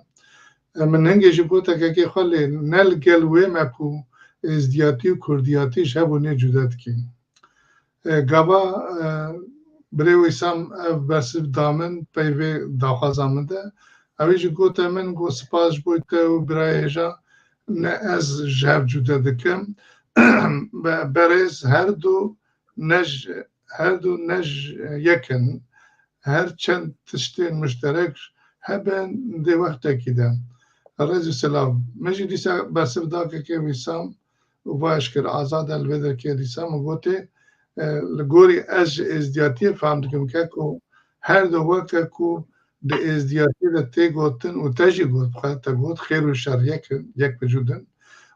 E, min hingê jî gote kekê xwe, lê ne li gel wê me ku êzdiyatî û kurdiyatî ji hevûnê cude dikîn. E, gava, e, birê Wîsam ev bersiv da min, pey vê daxwaza min de. Ew jî gote min, got, spas ji bo te û birayê hêja, ne ez ji hev cude dikim. Be-, berêz her du ne ji, her du ne ji yek in. Her çend tiştên muşterek hebin dê wextekî de. Rêz û selav. Min jî dîsa bersiv da kekê Wîsam û vaş kir, Azad e li vê derkê dîsa min gotê, e, li gorî ez ji êzdiyatiyê fam dikim keko her du weke ku di êzdiyatiyê de tê gotin û te jî got, xwe te got, xêr û şer yek in, yek vücûd in.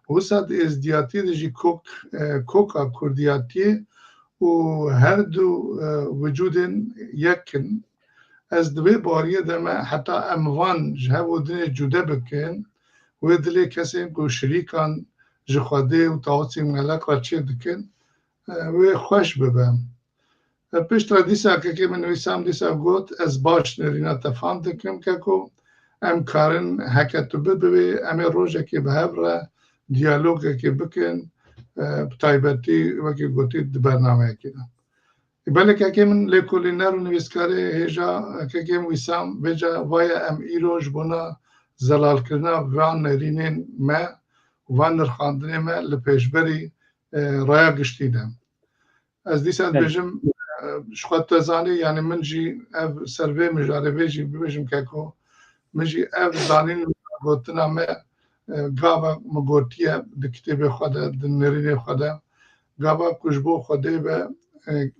Wisa di êzdiyatiyê de jî kok, e, koka kurdiyatiyê û her du, e, vücûdên yek in. Ez di vê bariyê de me heta em van ji hev û dinê cude bikin, wê dilê kesên ku şirîkan ji Xwedê û tawitî melek re çê dikin, e, wê xweş bibe. E, piştre dîsa kekê min Wîsam dîsa got, ez baş nêrîna te fam dikim, keko em karin heke tu bibivê, em ê rojekê bi hev re diyalogekê bikin, e, bi taybetî wekî gotî di bernameyekê de. Belê kekê min lêkolîner û nivîskarê hêja, kekê min Wîsam, vêca vaye em îro ji bona zelalkirina van nêrînên me, van nirxandinê me li pêşberî, e, raya giştî de. Ez dîsa Belê. dibêjim, e, ji xwe te zanî, yanî min jî ev ser vê mijarê vê jî bibêjim keko, min jî ev zanîn gotina me, e, gava min gotiye di kitêbê xwe de, di nêrînê xwe de, gava ku ji bo Xwedê be, e,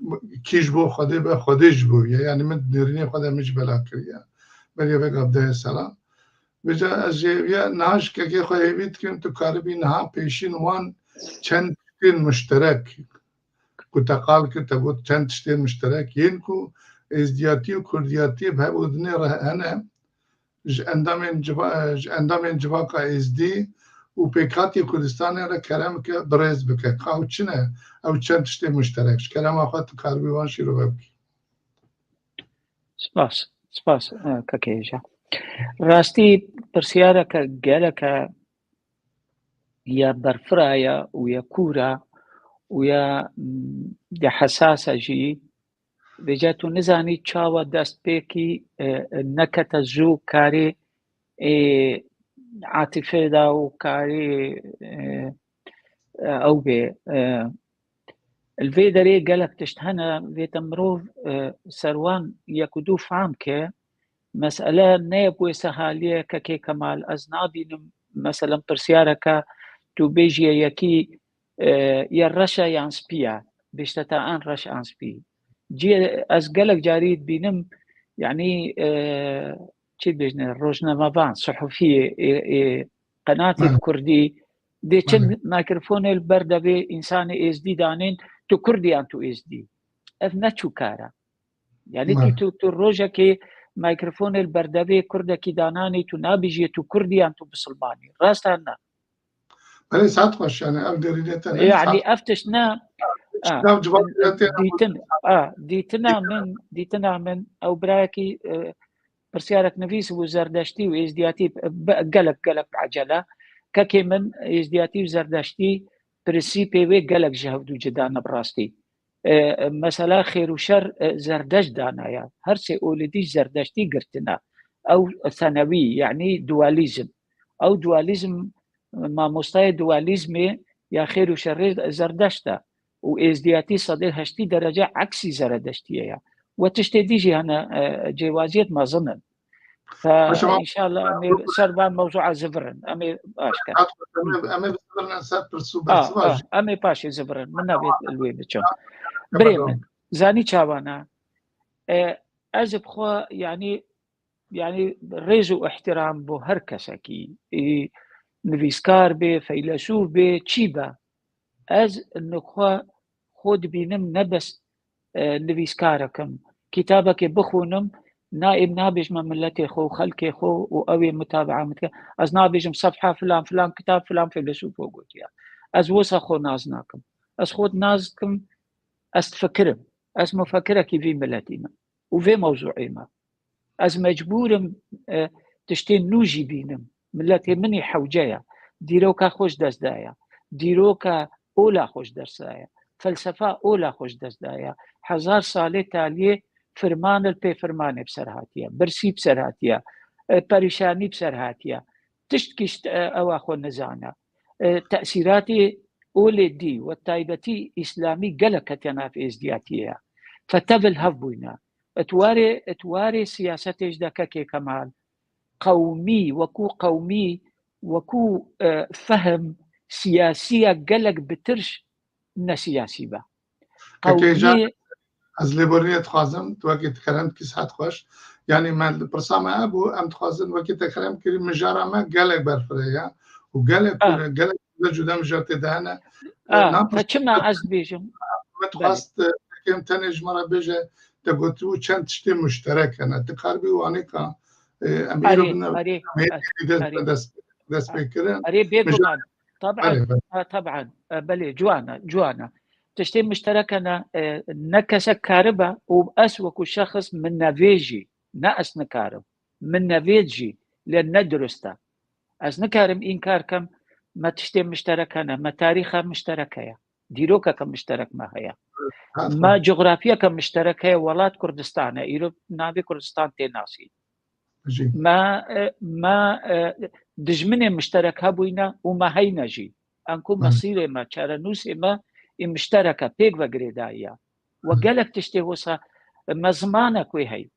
kî ji bo Xwedê be, Xwedê ji bo ye. Yanî min nêrînê xwe de min jî bela kiriye. Beriya vê gav dehê seran. Vêca ez jê viya niha ji kekê xwe hêvî dikim, tu karibî niha pêşîn wan çend tiştên muşterek ku te qal kir, te got çend tiştên muşterek yên ku êzdiyatî û kurdiyatî bi hev û dinê re hene, ji endamên civa-, ji endamên civaka êzdî û pêkhatî Kurdistanê re kerem bike, birêz bike. Ka ew çi ne? Ew çend tiştê muşterek. Ji kerema xwe tu karibî wan şîrove bikî. Spas, spas, e, kekê hêja. Rastî pirsiyareke geleke ya berfira ye û ya kûr e û ya, mm, ya hesas e jî. Vêca tu nizanî çawa dest pê kî, e, nekete zû karê, e, atîfê de û karê, e, e, ew bê. E, li vê derê gelek tişt hene, vê te mirov, e, ser wan yek û du fehm ke, mesele ne yek wê sehalî ye, kekê Kemal, ez nabînim, meselen, pirsiyareke tu bêjî yekî, e, ya reş e yan spî ye, bêjte te an reş an spî. Cî ez gelek carî dibînim, yanî, e, çi dibêjne, rojnamevan, suhufiyê, ê, ê, qenatê Hı. kurdî, dê çend Hı. mikrofonê li ber devê însanê êzdî danên, tu kurd yan tu êzdî. Ev ne çûkar e. Yanî tu, Hı. tu, tu rojekê mikrofonê li ber devê kurdekî dananî, tu nabêjiyê tu kurd yan tu misilmanî. Rast an ne? Belê, saet xweş, yani ev derînê te ne, Yanî saet ev tişt ne, Çi a, nav civakê te tê dîtin, a, dîtina min, dîtina min, ew birayekî, e, pirsiyarek nivîs bû, Zerdeştî û êzdiyatî, be-, gelek, gelek ecele. Kekê min êzdiyatî û Zerdeştî, prensîpê wê gelek ji hevdû cida ne bi rastî. E, mesela xêr û şer, e, Zerdeşt danaye. Her sê olî dî Zerdeştî girtine. Ew senewî, yanî dualîzm. Ew dualîzm, mamostayê dualîzmê ya xêr û şerê Zerdeşt e. Û êzdiyatî sedê heştî derece eksî Zeredeştiyê ye. We tiştê dî jî hene, e, cêwaziyet mezin in. Fe Paşa, ma- înşallah em ê ser van mewzûa zivirin. Em ê aşke. Em ê, em ê zivirin ser pirs û A, bersiva a, jî. Em ê paşê zivirin. Min navê li wê biçim. Birê min, zanî çawa ne? E, ez bi xwe, yanî, yanî rêz û ihtiram bo her kesekî. E, nivîskar bê, feylesûf bê, çî be. Ez li xwe, xwe dibînim ne bes, e, nivîskarek im. Kitabekê bixwînim, na êm nabêjme miletê xwe û xelkê xwe û ew ê mutabaa min dike. Ez nabêjim sefha filan, filan kitab, filan feylesûfo gotiye. Ez wisa xwe nas nakim. Ez xwe nas dikim, ez difikirim. Ez mufikirekî vî miletî me û vê mewzûê me. Ez mecbûr im, e, tiştên nû jî bînim. Miletê min î hewce ye. Dîroka xwe ji dest daye. Dîroka ola xwe ji dest daye. Felsefa ola xwe ji dest daye. Hezar salê taliyê firman li pê firmanê bi ser hatiye. Birsî bi ser hatiye. E, perîşanî bi ser hatiye. Tiştkî ji, e, ewa xwe nizane. E, tesîratê olê dî we taybetî îslamî gelek hatiye nav êzdiyatiyê ye. Fetev li hev bûyne. Di warê, di warê siyasetê jî de kekê Kemal, qewmî, wekû qewmî, wekû, e, fehm siyasî ya gelek bi tirş ne siyasî be. Kekê Can, Qewmî ez lêborînê dixwazim, tu wekî dikerem dikî saet xweş. Yanî me li pirsa me hebû, em dixwazin wekî te kerem kirî, mijara me gelek berfireh ye û gelek A. kûr e, gelek cuda cuda mijar tê de hene. A, Napirs- te çima ez dibêjim? Min Belê. dixwest, e, kêm tenê ji me re bêje, te gotibû çend tiştê muşterek hene. Dikaribî û anîka, e, em îro Arê, bin arê, em hêdî dest, arê. dest, dest pê kirin. Arê, bêguman. Taban, Belê, belê. ha, taban. E, belê, ciwan e, ciwan e. Tiştê muşterek hene, e, ne kesek karibe û ez wekû şexs min nevêjî, ne ez nikarim. Min nevêt jî, lê ne dirust e. Ez nikarim înkar kem, me tiştê muşterek hene, me tarîxa muşterek heye. Dîrokeke muşterek me heye. Ha, Me cografiyeke muşterek heye, welat Kurdistan e. Îro navê Kurdistan tê nasîn. Jî. Me, e, me, e, dijminê muşterek hebûyne û me heyne jî. Anku Hı. mesîrê me, çarenûsê me, ê muşterek e, pêk ve girêdayî ye. We Hı. gelek tiştê wisa, me zimanek wê heye.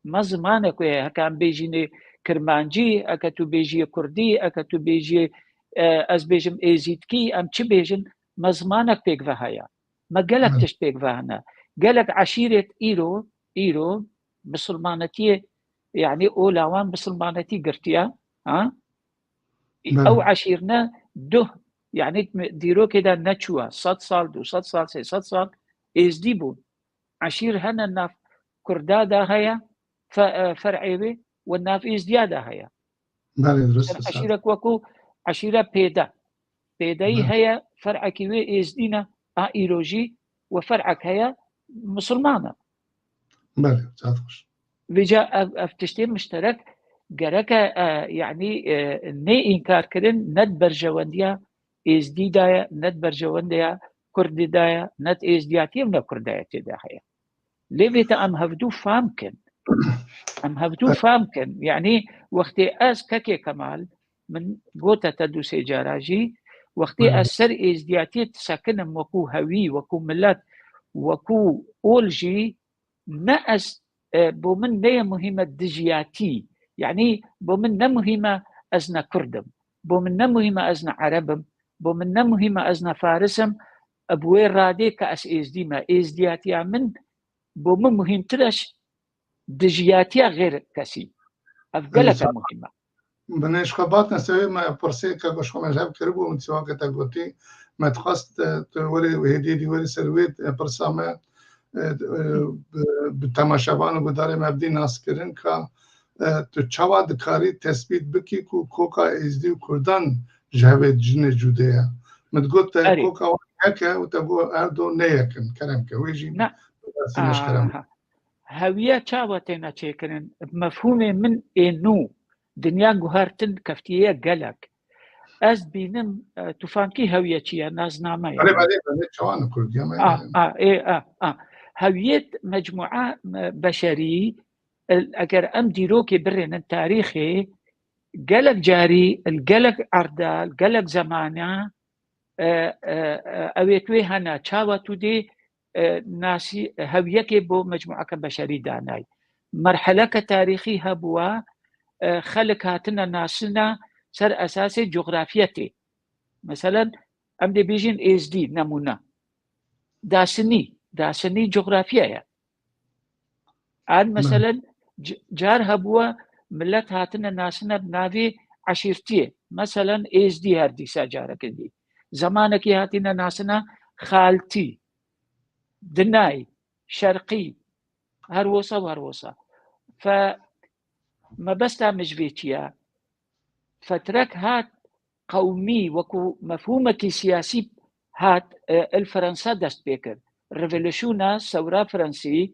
Me zimanek wê heye. Heke em bêjînê kirmancî, heke tu bêjiyê kurdî, heke tu bêjiyê, e, ez bêjim êzîdkî, em çi bêjin, me zimanek pêk ve heye. Me gelek Hı. tişt pêk ve hene. Gelek eşîret îro, îro misilmanetiyê, yanî ola wan misilmanetî girtiye, ha? Belê. Ew eşîrine duh, yanî dîrokê de neçûye, sed sal, du sed sal, sê sed sal êzdî bûn. Eşîr hene nav kurda de heye, fe-, e, fer'ê wê û nav êzdiya de heye. Belê, dirust Mesela e, saz. eşîrek wekû eşîre pêde. Pêdeyî Belê. heye, fer'ekî wê êzdî ne, a îro jî we fer'ek heye, misilman e. Belê, zaf xweş. Vêca ev, ev tiştê muşterek, gereke, e, yanî, e, nê înkarkirin ne di berjewendiya Êzdî de ye, ne di berjewendiya Kurdî de ye, ne di Êzdiyatiyê û ne Kurdayetê de heye. Lê vê te em hevdû fam kin. Em hevdû fam kin. Yanî wextê ez Kekê Kemal, min gote te du sê cara jî, wextê ez ser êzdiyatiyê disekinim wekû hewî, wekû milet, wekû ol jî, ne ez, e, bo min neye muhîm e dijiyatî. Yanî bo min ne muhîm e ez ne Kurd im. Bo min ne muhîm e ez ne Ereb im. Bo min ne muhîm e ez ne Faris im. E, bi wê radê ke ez Êzdî me. Êzdiyatiya min bo min muhîmtir e ji dijiyatiya xêr kesî. Ev gelek e muhîm e. Binê ji xwe bat nesewê me pirsê ke ku ji xwe me ji hev kiribû, min siwa ke te gotî, me dixwest, e, tu werî hêdî dî werî ser wê, e, pirsa me, e, e, bi, bi temaşevan û gudarê me bidî naskirin ka, e, tu çawa dikarî tesbît bikî ku koka Êzdî û Kurdan ji hevê jinê cude ye? Min digot te Erê. Koka wan yek e û te got Erdo ne yek in, kerem ke. Wê jî Na, bibersîne ji kerem. Aha. Hewiya çawa têne çêkirin? Mefhûmê min ê nû, dinya guhertin keftiye gelek. Ez bînim, e, tu famkî hewiye çi ye, nazname ye. Belê, belê, belê, çawan Kurdiya me A, yani. A, ê, a, a. Hewiyet mecmua, e, beşerî, e, eger em dîrokê birênin tarîxê, gelek carî, li gelek erda, li gelek zemana, e, e, e, ewê tu wê hene, çawa tu dê, e, nasî, hewiyekê bo mecmueke beşerî danay. Merheleke tarîxî hebûwa, e, xelk hatine nasine ser esasê cografiyetê. Meselen, em dê bêjin Êzdî, nemûne. Dasinî, dasinî cografiya ye. An, Belê. Meselen, c-, car hebûwa millet hatine nasine bi navê eşîrtiyê. Meselen, Êzdî her dîsa careke dî. Zemanekî hatine nasine xaltî, dinay, şerqî, her wisa û her wisa. Fe, mebesta min ji vê çi ye? Fetrek hat qewmî wekû mefhûmekî siyasî hat, e, li Fransa dest pê kir. Revolûsyona sewra Fransî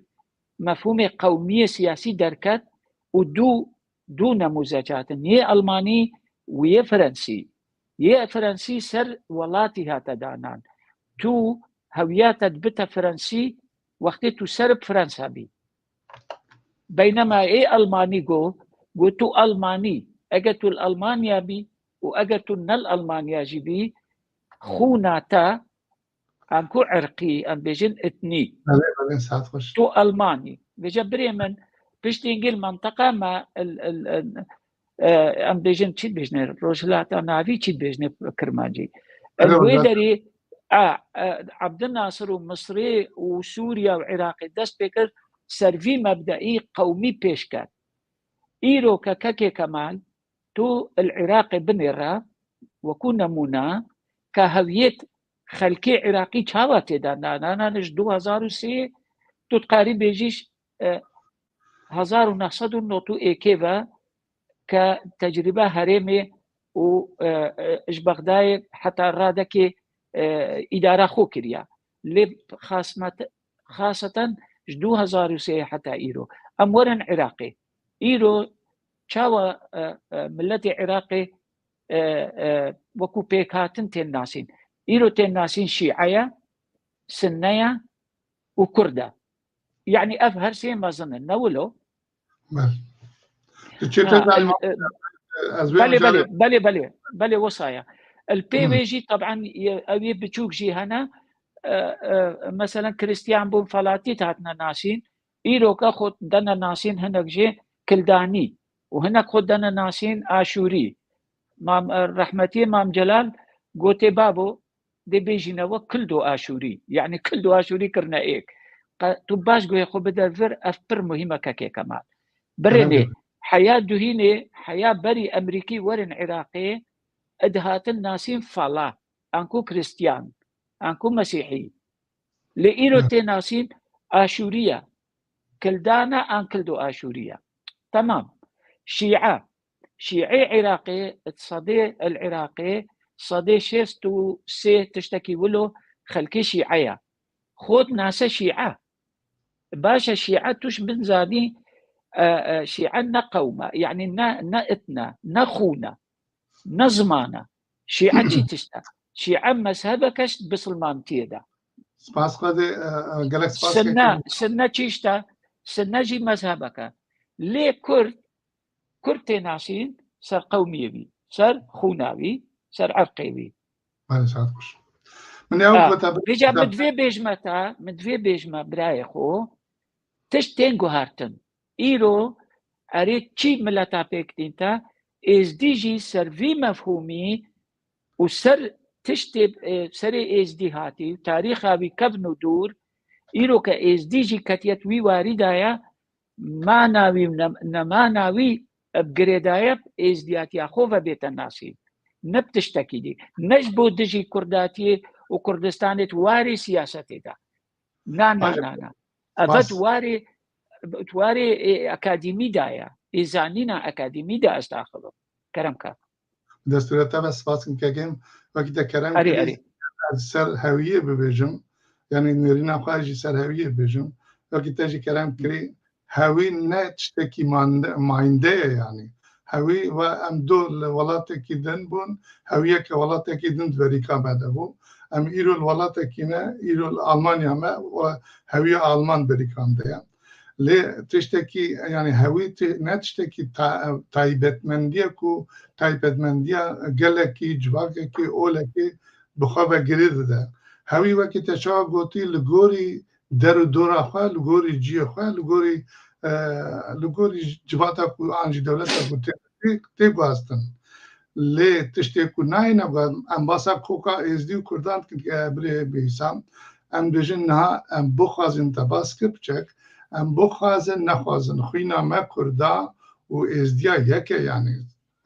mefhûmê qewmiyê siyasî derket û du, du nemûzec hatin. Yê Almanî û yê Fransî. Yê Fransî ser welatî hate danan. Tu hewiya te dibite Fransî wextê tu ser bi Fransa bî. Beynema ê Almanî got, got tu Almanî, eger tu li Almanya bî û eger tu ne li Almanya jî bî, xûna te, anku irqî, em bêjin etnî. Belê, belê, saet xweş. Tu Almanî. Vêca birê min, piştî hingî li menteqa me, il, il, il, e, em bêjin çi dibêjne, Rojhilata Navî çi dibêjne Kirmancî. Li wê derê, a, e, Abdulnasir û Misrê û Sûriya û Iraqê dest pê kir, ser vî mebdeî qewmî pêş ket. Îro ke Kekê Kemal, tu li Iraqê binêre, wekû nemûne, ke hewiyet xelkê Iraqî çawa tê de, na, na, na, ji du hezar û sê tu dikarî bêjî, e, hezar û neh sed û nod û êkê ve ke tecrîbe herêmê û, e, e, ji Bexdayê heta radekê, e, îdara xwe kiriye. Lê xasmet-, xaseten ji du hezar û sê heta îro. Em werin Iraqê. Îro çawa, e, e, miletê Iraqê, e, e, wekû pêkhatin tên nasîn? Îro tên nasîn Şîe ye, Sinne ye û Kurd e. Yanî ev her sê mezin in, ne wilo? Belê. Tu çê Ha, te el, e, ez wê belê, mijarê belê, belê, belê, belê, wisa ye. El pê Hmm. wê jî, teb'en, ye, ew yê biçûk jî hene, e, e, meselen, Kristiyan bûn felatî hatine nasîn, îroka xwe dene nasîn hinek jê Kildanî û hinek xwe dene nasîn Aşûrî. Mam, e, rehmetiyê Mam Celal gotê, babo, dê bêjîne we Kildo Aşûrî. Yanî Kildo Aşûrî kirine êk. Qe-, tu baş guhê xwe bide vir, ev pir muhîm e Kekê Kemal. Birênê, Kerem. Heya duhînê, heya berî Emerîkî werin Iraqê, id hatin nasîn fala, anku Kristiyan, anku Mesîhî. Lê îro Hı. tê nasîn Aşûrî ye. Kildana an Kildo Aşûrî ye. Temam. Şîe. Şîê Iraqê, sedê el Iraqê, sedê şêst û sê tiştekî wilo xelkê Şîe ye. Xwe dinase Şîe. Baş e, Şîe tu ji bin zanî, E, e, şîe ne qewm e, yanî ne, ne itn e, ne xûn e, ne ziman e. Şîe çi tişt e? Şîe mezhebek e bisilmantiyê de. Spas Xwedê, e, e, gelek spas. Sinne, sinne çi tişt e? Sinne jî mezhebek e. Lê Kurd, Kurd tê nasîn ser qewmiyê wî, ser xûna wî, ser erqê wî. Belê, saet xweş. Min ya Ha, kota bir vêca min divê bêjme te, min divê bêjme birayê xwe, tişt tên guhertin. Îro erê çi mileta pêk tîn te, êzdî jî ser vî mefhûmî û ser tiştê, e, serê êzdî hatî û tarîxa wî kevn û dûr, îro ke êzdî jî ketiyet wî warî daye, mana wî û ne-, nemana wî bi girêdaye êzdiyatiya xwe ve bête nasîn. Ne bi tiştekî dî. Ne ji bo dijî Kurdatiyê û Kurdistanê di warê siyasetê de. Na, na, Baş- na, na. Eve baş- di warê, di warê, e, akademî de ye. Ê zanîna akademî de ez daxil im. Kerem ka. Destûrê te ve spas kim kekim. Wekî te kerem Erê, kirî, erê. Ez ser hewiyê bibêjim. Yanî nêrîna xwe jî ser hewiyê bibêjim. Wekî te jî kerem kirî, hewî ne tiştekî mande-, mayînde ye yanî. Hewî ve em du li welatekî din bûn, hewiyeke welatekî din di berîka me de bû. Em îro li welatekî ne, îro li Almanya me û hewî Alman berîka me de ye. Lê tiştekî, yanî hewî ti-, ne tiştekî ta-, taybetmendiye ku taybetmendiya gelekî, civakekî, olekî bi xwe ve girê dide. Hewî wekî te çawa gotî li gorî der û dora xwe, li gorî ciyê xwe, li gorî, e, li gorî civata ku an jî dewleta ku tê, tê, tê guhastin. Lê tiştê ku nayêne guhastin, em basa koka êzdî û kurdan dikin, e, birê bihîsan, em dibêjin niha em bixwazin te bas kir piçek, em bixwazin nexwazin xwîna me kurda û êzdiya yek e yanî.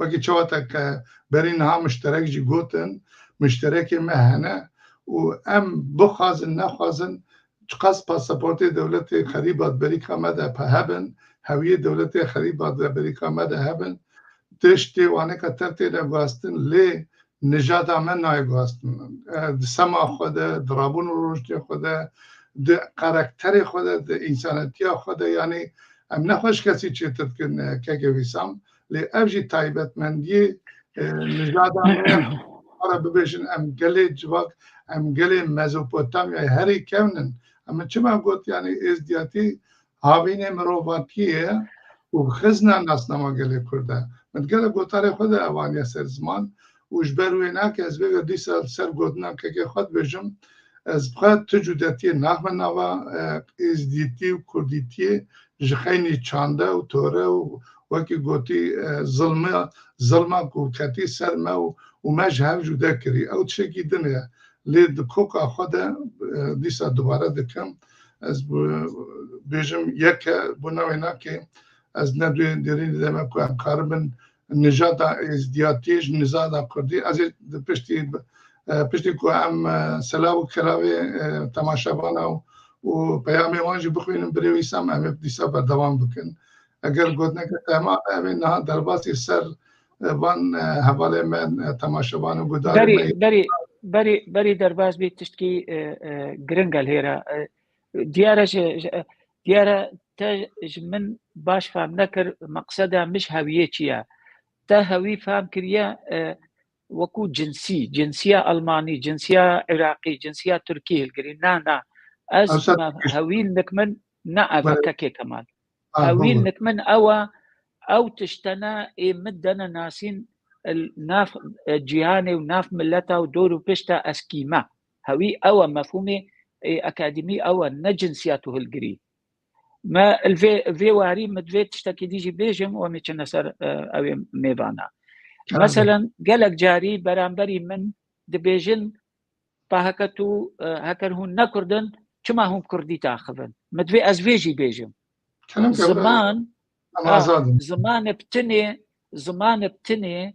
Wekî çawa te ke berî niha mişterek jî gotin, mişterekê me hene û em bixwazin, nexwazin, çiqas pasaportê dewletê xerîba di berîka me de pe hebin, hewiyê dewletê xerîba di berîka me de hebin, tiştê waneka ter têne guhastin, lê nijada me nayê guhastin. E, di sema xwe de, di rabûn û rojtê xwe de, di karakterê xwe de, di însanetiya xwe de, yanî em ne xwe ji kesî çêtir dikin, e, kekê Wîsam. Lê ev jî taybetmendiyê, e, nijada me ye. Ara bibêjin em gelê civak, em gelê Mezopotamyayê herî kevn in. Em çima got, yanî êzdiyatî havînê mirovatiyê ye û xizna nasnama gelê Kurd e. Min gelek gotarê xwe de ev aniye ser ziman û ji ber wê nake ez vê ve dîsa li ser gotina kekê xwe dibêjim, ez bi xwe tu cudetiyê naxme nava, e, êzdîtî û kurdîtiyê ji xeynî çande û tore û wekî gotî, e, zilme, zilma ku ketî ser me û, û me ji hev cude kirî. Ew tiştekî din e. Lê di koka xwe de, e, dîsa dubare dikim. Ez bi-, bêjim yek e, bona wê nake ez ne dê-, derînê de me ku em karibin nijada êzdiyatiyê ji nijada kurdî. Ez ê di piştî, e, piştî ku em, e, selav û kelavê, e, temaşevana û, û peyamê wan jî bixwînin birê Wîsam, em ê dîsa berdewam bikin. Eger gotineke te hema be, em ê niha derbasî ser, e, van, e, hevalê me, e, temaşevan û gudarê me. Berî, berî, berî, berî derbas bî tiştkî, e, e, giring e lêre. E, diyar e ji, ji, e, diyar e te ji min baş fam nekir, meqseda min ji hewiyê çi ye? Te hewî fam kiriye, e, wekû cinsî, cinsiya Almanî, cinsiya Iraqî, cinsiya Tirkî hilgirî. Na, na. Ez Aslında me hewî nik min ne ev e, Belê. Kekê Kemal. Ah, Hewî baba. Nik min ew e, ew tiştene ê min dene nasîn, el, nav, e, cîhanê û nav mileta û dor û pişta ez kî me. Hewî ew e, mefhûmê, e, akademî ew e, ne cinsiyat û hilgirî. Me li vê, vê warî min divê tiştekî dî jî bêjim û em ê çine ser, e, ew ê mêvana. Tabii. Meselen, gelek carî beramberî min dibêjin, pa heke tu, e, heker hûn ne Kurd in, çima hûn Kurdî daxivin? Min divê ez vê jî bêjim. Kerem ke, Ziman, em ah, azad in. Ziman bi tinê, ziman bi tinê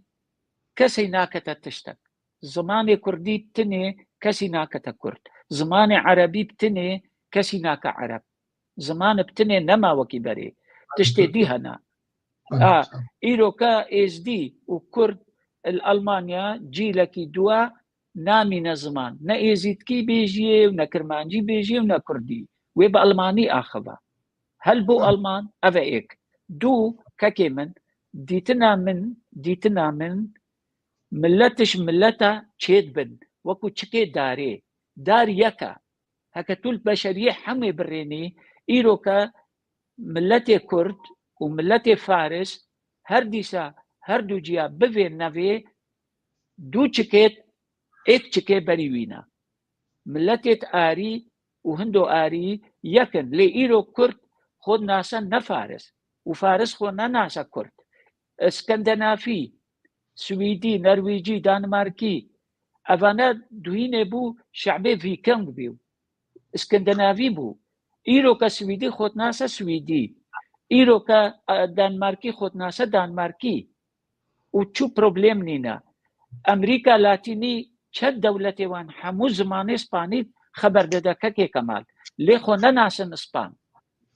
kesê nakete tiştek. Zimanê Kurdî tinê kesî nakete Kurd. Zimanê Erebî bi tinê kesî nake Ereb. Ziman bi tinê nema wekî berê. Tiştê dî hene. Belê, A, sağ ol. Îroka Êzdî û Kurd li Almanya cîlekî dua namîne ziman. Ne Êzîdkî bêjiyê û ne Kirmancî bêjiyê û ne Kurdî. Wê bi Almanî axive. Hel bo Hı. Alman, ev e êk. Du, kekê min, dîtina min, dîtina min, millet ji milleta çêdibin, wekû çikê darê. Dar yek e. Heke tu li beşeriyê hemê birênî, îroke milletê Kurd û milletê Faris her dîsa her du ciya bivê nevê du çikêt êk çikê berî wî ne. Milletêt arî û hindo arî yek in. Lê îro Kurd xwe dinase ne Faris û Faris xwe nenase Kurd. Skandinafî, Swîdî, Nerwîcî, Danmarkî, evane duhînê bû şe'bê Vîkeng bî. Skandinavî bû. Îroke Swîdî xwe dinase Swîdî. Îroke, e, Danmarkî xwe dinase Danmarkî. Û çû problem nîne. Amerîka Latînî çend dewletê wan hemû zimanê Spanî xeber dide kekê Kemal. Lê xwe nenasin Span.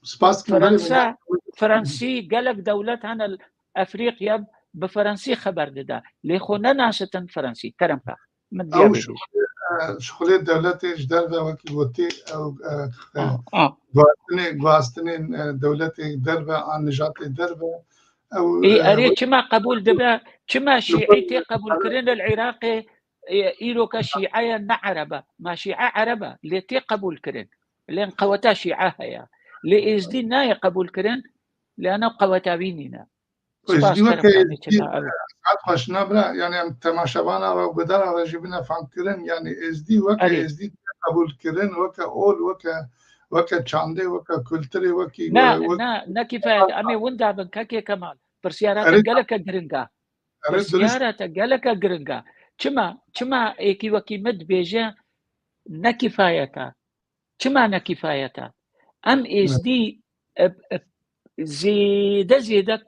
Spas kim, belê, Fransa, Fransî, gelek dewlet hene li Efrîqya bi Fransî xeber dide. Lê xwe nenasitin Fransî. Kerem ka. Min diya Ew bêjî. Şixulê, e, şixulê dewletê ji derve wekî gotî, ew, e, e, Ah, ah. guhastinê, guhastinê, e, dewletê derve, an nijatê derve, ew, Ê, e, erê, wekî çima qebûl dibe? Çima Li şîî tê qebûlkirin li Iraqê, e, îroke şîe ye ne ereb e? Ma şîe ereb e, lê tê qebûlkirin. Lê qeweta şîe heye. Lê êzdî nayê qebûlkirin, lê ana qeweta wî nîne. Spas, Êzdî weke kerem, Êzdî, çeka, evet. Saet xweş, na bira, yani em temaşevana re û gudara re jî bine famkirin, yani Êzdî weke Erê. Êzdî tê qebûl kirin, weke ol, weke, weke çandê, weke kulturê, wekî, Ne, we-, wek- ne, ne kifayet. Em ê winda bin, kekê Kemal. Pirsiyara te Erê. Geleke giring e. Erê, durist. Pirsiyara te geleke giring e. Çima, çima êkî wekî min dibêje ne kifayet e? Çima ne kifayet e? Em Evet. Êzdî, e, e, zêde zêde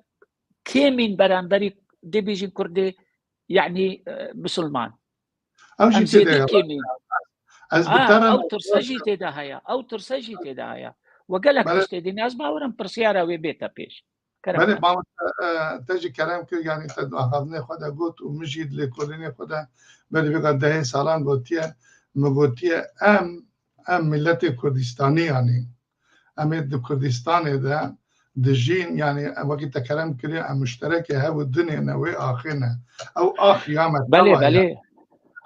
kêmîn beramberî dê bêjin Kurdê, yanî, e, Misilman. Ew jî Em tê de zêde ya. Kêmîn. Ez bi Ha, te re ew tirse jî tê de heye. Ew tirse jî tê de heye. We gelek Belê. Tiştê dîne. Ez bawerim pirsiyara wê bête pêş. Kerem Belê, ka. Mamoste, e, te jî kerem kir, yanî te di axaftinê xwe de got û min jî di lêkolînê xwe de berî vêga dehê salan gotiye, min gotiye, em, em miletê Kurdistanî, yanî em ê di Kurdistanê de dijîn, yanî em wekî te kerem kiriye, em muşterekê hev û dinê ne, wê axê ne. Ew ax ya me Belê, tewa ye. Belê.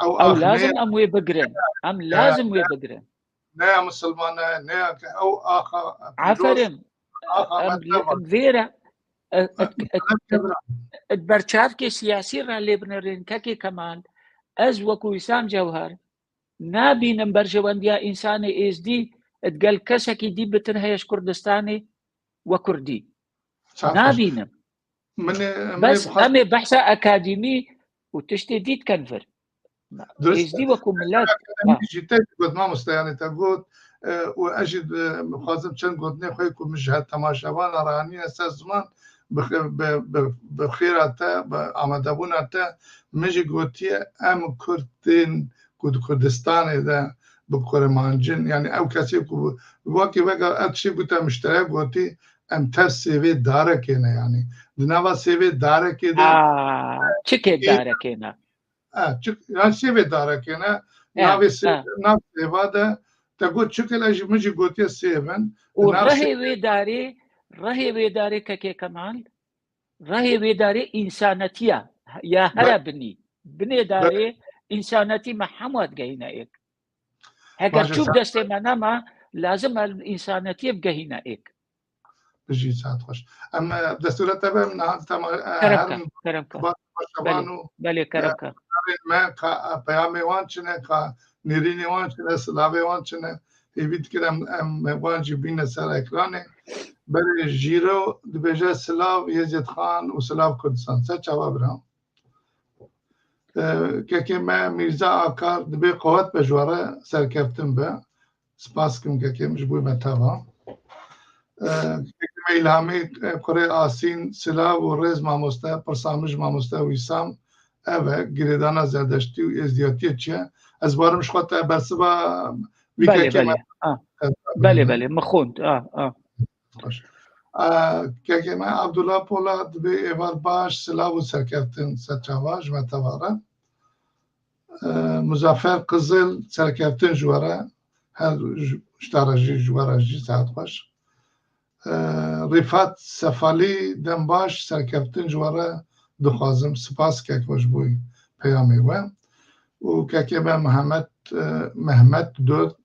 Ew Ew ax ne lazim ye. Em wê bigirin. Em Ya, lazim wê ya. Bigirin. Ne ya misilman e, ne ya ke ew axa pîroz, Aferin. Axa Em, me tev e. Em vêre, e, e, Em e, tev e, e, di berçavkê siyasî re lê binêrin kekê Kemal, ez wekû Wîsam Cewher nabînim berjewendiya însanê êzdî digel kesekî dî bitir heye ji Kurdistanê we Kurdî. Saet xweş. Nabînim. Min ê, min ê Bes bixwest- em ê behsa akademî û tiştê dî dikin vir. Durist. Êzdî wekû milet. Akademî Ha. Jî te got, mamoste, yanî te got, e, û ez jî, e, dixwazim çend gotinê xwe ku min ji her temaşevana re anîne ser ziman, bi xê-, bi, bi, bi xêra te, bi amadebûna te, min jî gotiye, em Kurd tên ku di Kurdistanê de bi kurmancin, yanî ew kesê ku wekî vega ev tiştê ku te mişterek gotî, em tev sêvê darekê ne, yanî. Di nava sêvê darekê de Aa, çikê ê darekê ne? E, çik, yanî sêvê darekê ne, E, navê sê-, e. Nav sêva de, te got çikê, ez jî, min jî gotiye sêv in. Û Nav rehê sê- wê darê, rehê wê darê kekê Kemal, rehê wê darê însanetiya, ya Be- here binî. Binê Be- darê însanetî me hemû digehîne êk. Heger Baş e, çûk saet destê me nema, lazim e însanetiyê bigehîne êk. Bijî, saet xweş. Em, e, destûra te be, em niha tema, e, Kerem herin ka, kerem ka. Belê, belê, kerem ka. Navên me, ka, e, peyamê wan çi ne, ka nêrînê wan çi ne, silavê wan çi ne, hêvî dikin em, em wan jî bîne ser ekranê. Berê Jîro dibêje, silav Yezîd Xan û silav Kurdistan. Ser çava bira? E, kekê me Mîrza Akar dibê qewet be ji we re, serkeftin be. Spas kim kekê min ji bo me teva. E, kekê me Îlhamî, e, kurê Asîn, silav û rêz mamoste, pirsa min ji mamoste Wîsam, ev e, girêdana Zerdeştî û Êzdiyatiyê çi ye? Ez barim ji xwe te bersiva vî Belê, kekê me belê. Ah. Belê, belê, min xwend. Ah, ah. Xweş. A, kekê me Abdullah Polat dibê êvar baş, silav û serkeftin ser çava ji me teva re. E, Muzaffer Qizil, serkeftin ji we re, her ji, ji te re jî, ji we re jî saet xweş. E, Rîfat Sefalî, dem baş, serkeftin ji we re dixwazim. Spas keko ji bo peyamê we. Û kekê me Mihemed, e, Mehmet Dört,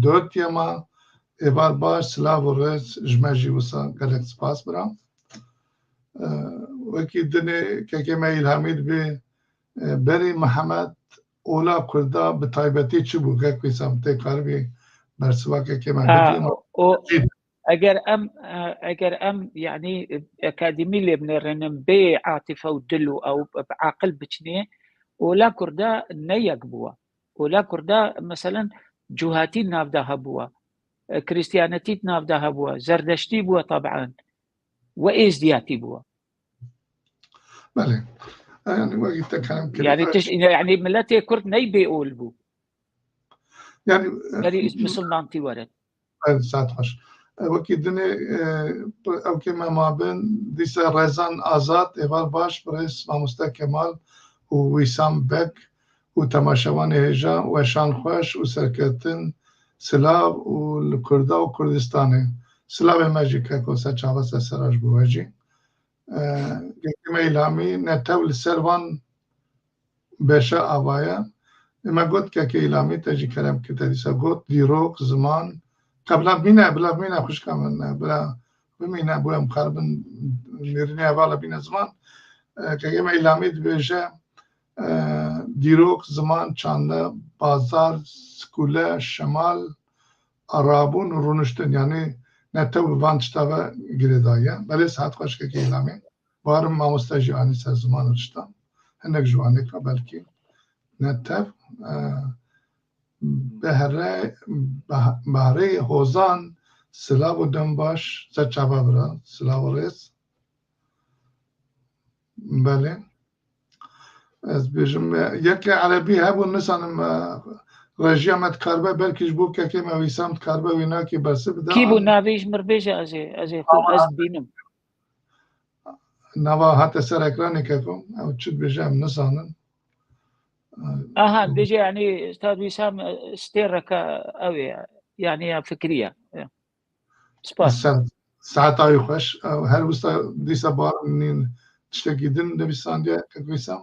Dört Yema, êvar baş, silav û rêz ji me jî wisa gelek spas bira. E, wekî dinê kekê me Îlhamî dibê, e, berî Mihemed ola Kurda bi taybetî çi bû? Kek Wîsam tê karibî bersiva kekê me bidî? O, eger em, e, eger em, yanî, e, akademî lê binêrinin bê atife û dil û ew bi aqil biçinê, ola Kurda ne yek bûwa. Ola Kurda, meselen, cuhatî navda hebûwa, e, Kristiyanetî navda hebûwa, Zerdeştî bûwa taban, we Êzdiyatî bûwa. Belê. Yani wekî te kerem kirî. Yani tiş, yani miletê Kurd ney bê ol bû. Yani, e, Berî misilmantî were. Evet, saet xweş. E, wekî dinê, e, ew kê me mabin, dîsa Rezan Azad, êvar baş, birêz mamoste Kemal û Wîsam Bek û temaşevanê hêja, weşan xweş û serketin, silav û li Kurda û Kurdistanê. Silavê me jî keko ser çava ser sera ji bo we jî. E, Kekê me Îlhamî, netew li ser van beşa ava ye. Ê me got, Kekê Îlhamî, te jî kerem kir, te dîsa got, dîrok, ziman, ka bila bimîne, bila bimîne xwişka min, e, bila bimîne, bo em karibin nêrînê hevala bîne ziman. E, Kekê me Îlhamî dibêje, e, dîrok, ziman, çande, bazar, skûle, şemal, arabûn û rûniştin, yanî netew bi van tişta ve girêdaye. Belê saet xweş Kekê Îlhamî. Barim mamoste jî anî ser ziman û tiştan. Hinek ji wan êka belkî netev, e, Behre, Bah-, Bahrê Hozan, silav û dem baş, ser çava bira, silav û rêz. Belê. Ez bêjim, e, yekê erebî hebû, nizanim, e, rejiya me dikaribe, belkî ji bo kekê me Wîsam dikaribe wînakê bersiv bide. Kî bû navê ji mir bêje, ez ê, ez ê xwe ez dibînim. Nava hate ser ekranê keko, ew çi dibêje em nizanin. Aha, dibêje, yanî, Ustad Wîsam, e, stêreke ew ê, yanî ya fikirî ye. Spas. Ser, saeta wî xweş. Ew her wisa dîsa bar nîn tiştekî din nivîsandiye, kek Wîsam.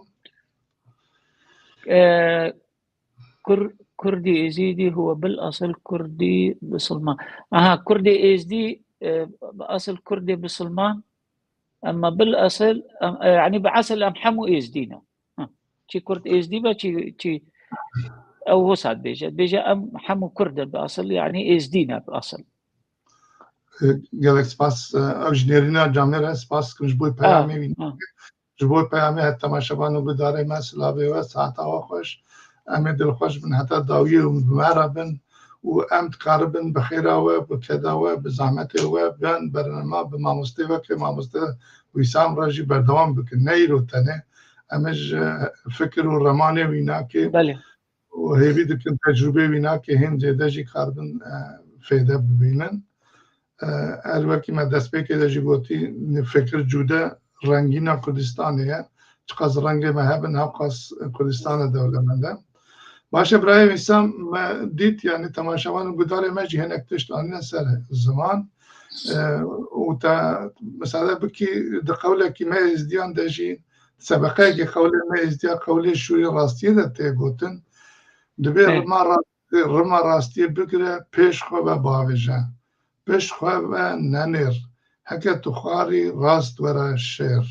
E, Kur-, Kurdî Êzîdî huwe bil asıl Kurdî bisilman. Aha, Kurdê Êzdî, e, bi asıl Kurdê bisilman, emma bil asıl, em, e, yanî bi asıl em hemû Êzdî ne. Ha, çi Kurd Êzdî be, çi, çi ew wisa dibêje. Dibêje em hemû Kurd in bi asıl, yanî Êzdî ne bi asıl. E, gelek spas, e, ew ji nêrîna camêr e, spas dikim ji bo peyamê wî. Ha. Ji bo peyamê her temaşevan û gudarê me silavê we, saeta we xweş. Em ê dilxweş bin heta dawiyê û bi me re bin û em dikaribin bi xêra we, bi keda we, bi zehmetê we, van bernama bi mamostê we ke mamoste Wîsam re jî berdewam bikin. Ne îro tenê. Em ê ji fikir û remanê wînakê Belê. û hêvî dikin tecrûbê wînakê hên zêde jî karibin, e, fêde bibînin. E, her wekî me destpêkê de jî gotî, fikir cûde rengîna Kurdistanê ye. Çiqas rengê me hebin, hewqas Kurdistan e dewlemend e. Baş e, birayê Wîsam, me dît, yanî temaşevan û gudarê me jî hinek tişt anîne ser ziman. E, û te misade bikî, di qewlekî me Êzdiyan de jî, sebeqeyekê qewlê me Êzdiya qewlê şûrê rastiyê de tê gotin. Dibê Ê. rima rastiyê, rima rastiyê bigire, pêş xwe ve bavêje. Pişt xwe ve nenêr. Heke tu xwarî, rast were şêr.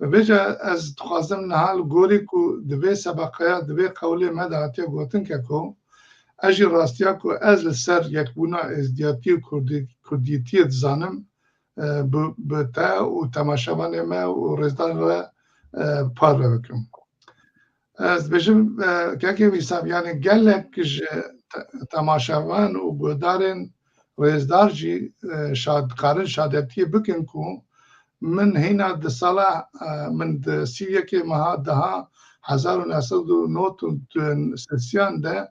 Vêca ez dixwazim niha li gorî ku di vê sebeqeya, di vê qewlê me de hatiye gotin ke ku ez jî rastiya ku ez li ser yekbûna êzdiyatî û kurdî-, kurdîtiyê dizanim, e, bi, bi te û temaşevanê me û rêzdarê re, e, parve bikim. Ez dibêjim, e, kekê Wîsam, yanî gelek ji te-, temaşevan û guhdarên rêzdar jî, e, şad-, dikarin şadetiyê bikin ku min hîna di sala, e, min di sî û yekê meha deha hezar û neh sed û nod û sisiyan de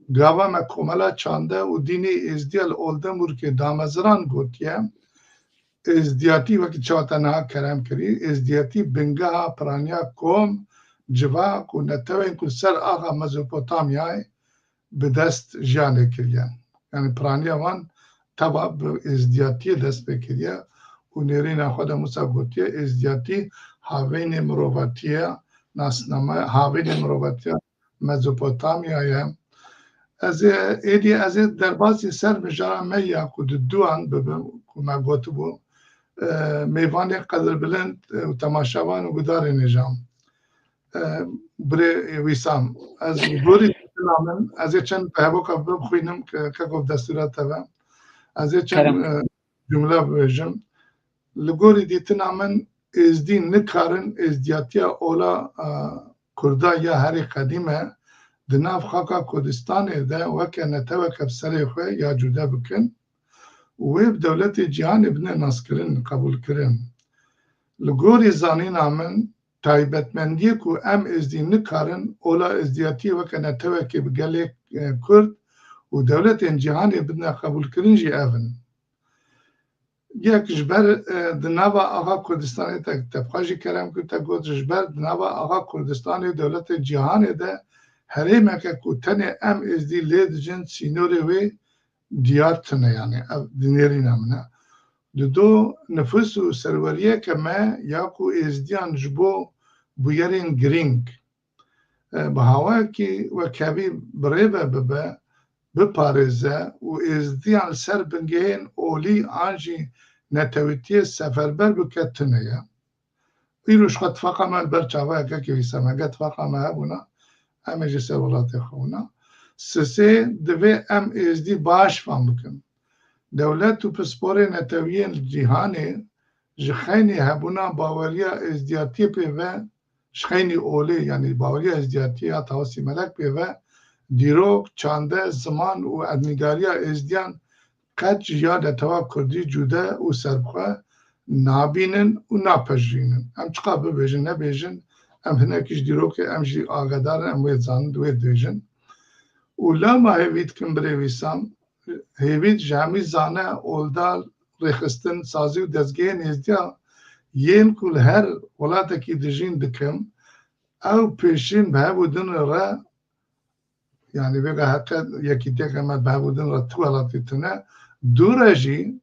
gava me Komela Çande û Dînê Êzdiya li Oldemburgê dameziran gotiye. Êzdiyatî, wekî çawa te niha kerem kirî, êzdiyatî bingeha piraniya kom, civak û netewên ku li ser axa Mezopotamyayê bi dest jiyanê kiriye. Yanî piraniya wan teva bi êzdiyatiyê dest pê kiriye û nêrîna xwe de Musa gotiye, êzdiyatî havênê mirovatiye, nasname havênê mirovatiye Mezopotamya ye. Ez ê êdî ez ê derbasî ser mijara me ya ku di duan bibim ku me gotibû, e, mêvanê qedirbilind, e, û temaşevan û gudarên hêja. E, birê Wîsam, ez li gorî dîtina min, ez ê çend bi hevoka bixwînim ke keko bi destûra te ve. Ez ê çend, Kerem. e, cumle bibêjim. Li gorî dîtina min, êzdî nikarin êzdiyatiya ola, e, Kurda ya herî qedîme di nav xaka Kurdistanê de weke neteweke bi serê xwe ya cude bikin û wê bi dewletê cîhanê bine naskirin, qebûlkirin. Li gorî zanîna min, taybetmendiyê ku em êzdî nikarin ola êzdiyatiyê weke netewekê bi gelê, e, Kurd û dewletên cîhanê bidine qebûlkirin jî ev in. Yek ji ber, e, di nava axa Kurdistanê te, te bi xwe jî kerem kir, te got, ji ber di nava axa Kurdistanê û dewletên cîhanê de herêmeke ku tenê em êzdî lê dijin sînorê wê diyar tune, yani ev di nêrîna min e. Dido nifûs û serweriyeke me ya ku êzdiyan ji bo bûyerên girîng, e, bi hawayekî wekhevî bi rê ve bibe, biparêze û êzdiyan li ser bingehên olî an jî netewîtiyê seferber bike tune ye. Îro ji xwe tifaqa me li ber çava ye, kekê Wîsam, hege tifaqa me hebûna, em ê jî ser welatê xwe bûna. Sisê, divê em êzdî baş fam bikin. Dewlet û pisporên netewiyên li cîhanê ji xeynî hebûna baweriya êzdiyatiyê pê ve, ji xeynî olê, yanî baweriya êzdiyatiyê ya Tawasî Melek pê ve, dîrok, çande, ziman û erdnîgariya êzdiyan qet ji ya netewa kurdî cude û serbixwe nabînin û napejirînin. Em çiqas bibêjin, nebêjin, em hinekî ji dîrokê, em jî agadar in, em wê dizanin, wê dibêjin. Û lema hêvî dikim birê Wîsam, hêvî ji hemî zane, oldar, rêxistin, sazî û dezgehên êzdiya yên ku li her welatekî dijîn dikim, ew pêşîn bi hev û din re, yani vêga heqe yekîtiyeke me bi hev û din re tu welatî tune, dû re jî,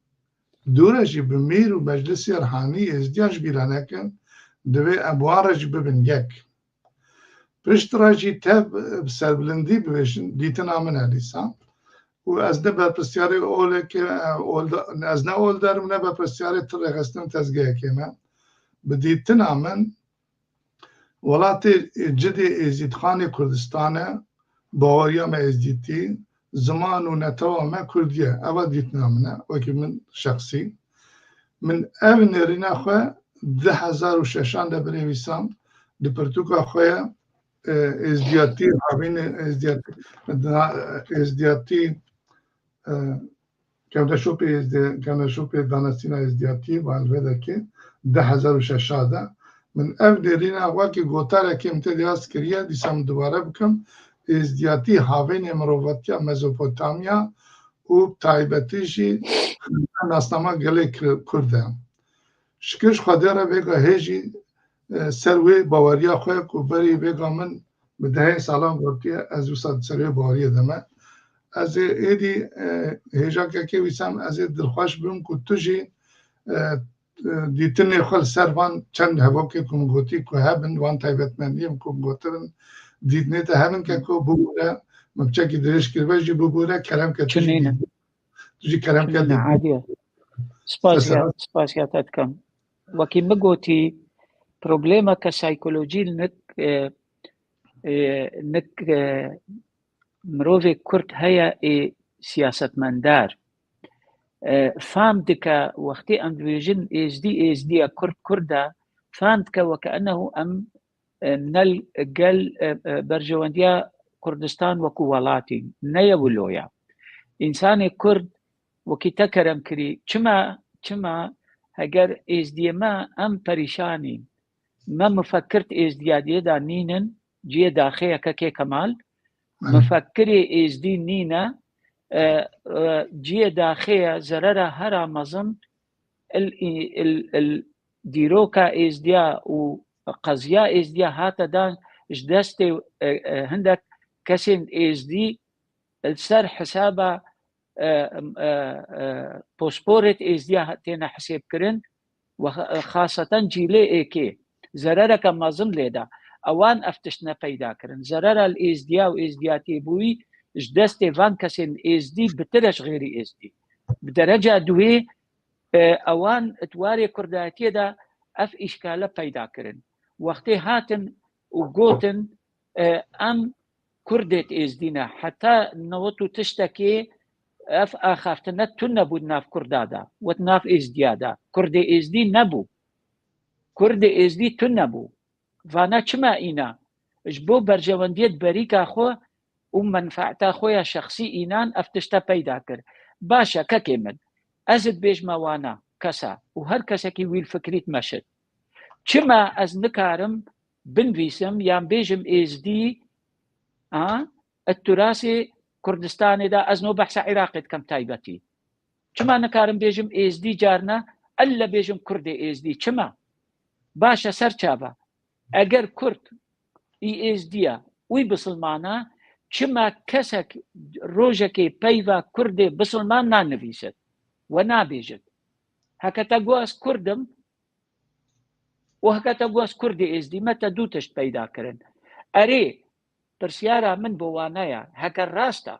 dû re jî bi mîr û meclisê ruhanî êzdiyan ji bîra nekin, divê em wan re jî bibin yek. Pişt re jî tev bi serbilindî bibêjin, dîtina min e dîsa. Û ez ne berpirsiyarê olekê, e, olda-, ez ne older im, ne berpirsiyarê tu rêxistin tezgehekê me. Bi dîtina min, welatê cidê êzîdxanê Kurdistan e, baweriya me êzîdîtî, ziman û netewa me kurdî ye. Eva dîtina min e, wekî min şexsî. Min ev nêrîna xwe di hezar û şeşan de birê Wîsam di pirtûka xwe ye, e, êzdiyatî, havînê êzdiyatî, êzdiyatî, e, kevneşopê êzdê-, kevneşopê danestîna êzdiyatî, van vê dekê, di hezar û şeşan de. Min ev nêrîna wekî gotarekê min tê de yaz kiriye, dîsa min dubare bikim, êzdiyatî havênê mirovatiya Mezopotamya û bi taybetî jî nasnama gelê Kurd e. Şikir ji Xwedê re vêga hê jî, e, ser wê baweriya xwe ku berî vêga min bi dehên salan gotiye, ez wisa di ser wê baweriyê de me. Ez ê êdî, e, hêja kekê Wîsam, ez ê dilxweş bim ku tu jî, e, e, dîtinê xwe li ser van çend hevokê ku min gotî ku hebin, van taybetmendiyên ku min gotibin, dîtinê te hebin keko bibûre, min piçekî dirêj kiribe jî bibûre, kerem ke tu jî dîtin. Tu jî kerem ke dîtin. Spas ya, spas ya te dikim. Wekî min gotî, problemeke saykolojî nik, e, e, nik, e, mirovê Kurd heye ê siyasetmendar. E, fam dike, wextê em dibêjin êzdî, êzdiya Kurd, Kurd e, fam dike weke enehu em, e, nel gel, e, e, berjewendiya Kurdistan wekû welatî. Neye wilo ye. Însanê Kurd wekî te kerem kirî. Çima, çima heger êzdiyê me em perîşanî, me mifekirt êzdiyadiyê de nînin, ciyê daxê ye kekê Kemal, Belê. Mifekirê êzdî nîne, e, e, ciyê daxê ye, zerera hera mezin il, il, il dîroka êzdiya û qeziya êzdiya hate dan ji destê, e, e, hindek kesên êzdî li ser hesaba e, e, e, posporêt êzdiya têne hisêbkirin, we xaseten cîlê êkê zerereke mezin lê da. Ewan ev tişt ne peyda kirin. Zerera li êzdiya û êzdiyatiyê bûyî ji destê van kesên êzdî bitir e ji xêrî êzdî. Bi dereca duhê, e, ewan di warê kurdayetiyê de ev îşkale peyda kirin. Wextê hatin û gotin, e, em Kurdê êzdî ne. Heta newet û tiştekê ev axaftine tune bû di nav Kurda de, wet nav êzdiya de. Kurdê êzdî nebû. Kurdê êzdî tune bû. Vana çima îna? Ji bo berjewendiyê di berîka xwe û menfaeta xwe ya şexsî înan ev tişte peyda kir. Baş e, kekê min. Ez dibêjme wana kesa û her kesekî wî li fikrî dimeşit. Çima ez nikarim binvîsim yan bêjim êzdî, a, di turasê Kurdistanê de, ez no behsa Iraqê dikim taybetî. Çima nikarim bêjim êzdî carna, elle bêjim Kurdê êzdî? Çima? Baş e, ser çava. Eger Kurd î êzdiya, wî bisilmana, çima kesek rojekê peyva Kurdê bisilman nanivîsit? We nabêjit. Heke te got ez Kurd im, û heke te got ez Kurdê êzdî me, te du tişt peyda kirin. Erê, pirsyara min bo wane ya, heke rast e,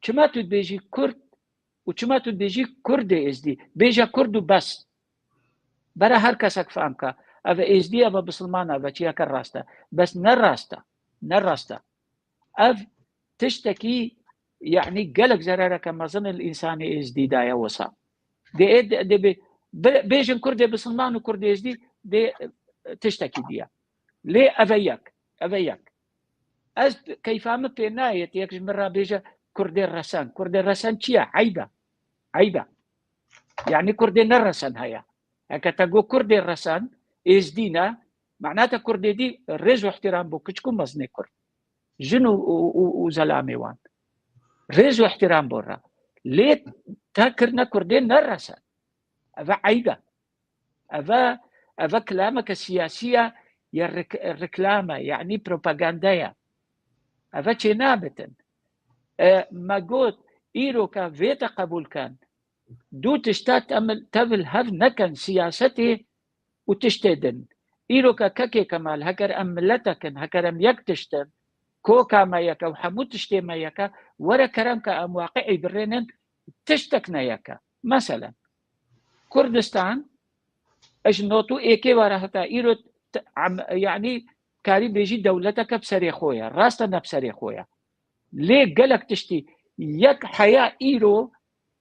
çima tu dibêjî Kurd û çima tu dibêjî Kurdê êzdî? Bêje Kurd û bes. Bera her kesek fehm ka. Ev êzdî, ev bisilman, ev çiyeke rast e. Bes ne rast e. Ne rast e. Ev tiştekî, yanî gelek zerereke mezin li însanê êzdî daye wisa. Dê ê, dê, dê bê, bê, bêjin Kurdê bisilman û Kurdê êzdî dê, e, tiştekî diye. Lê ev e yek. Ev e yek. Ez keyfa min pê nayê, yek ji min re bêje Kurdê resen. Kurdê resen çi ye? Eyb e. Eyb e. Yanî Kurdê neresen heye. Heke te got Kurdê resen, êzdî ne, mana te Kurdê dî rêz û ihtiram bo kiçik û mezinê Kurd. Jin û, û, û, û zelamê wan. Rêz û ihtiram bo re. Lê te kirine Kurdê neresen. Ev e eyb e. Ev e, ev e kilameke siyasî ye, ya rik-, reklame, yanî propaganda ye. Ev e çênabitin. E, me got, îroka vê te qebûl ken. Du tişta te-, tevil hev nekin, siyasetê û tiştê din. Îroka kekê Kemal, heker em miletek in, heker em yek tişt in, koka me yek e û hemû tiştê me yek e, were kerem ke em waqi'î birênin, tiştek ne yek e. Meselen, Kurdistan, ji notû êkê were heta îro, t-, em, yanî karî bêjî dewleteke bi serê xwe ye. Rast e, ne bi serê xwe ye. Lê gelek tiştî, yek heya îro,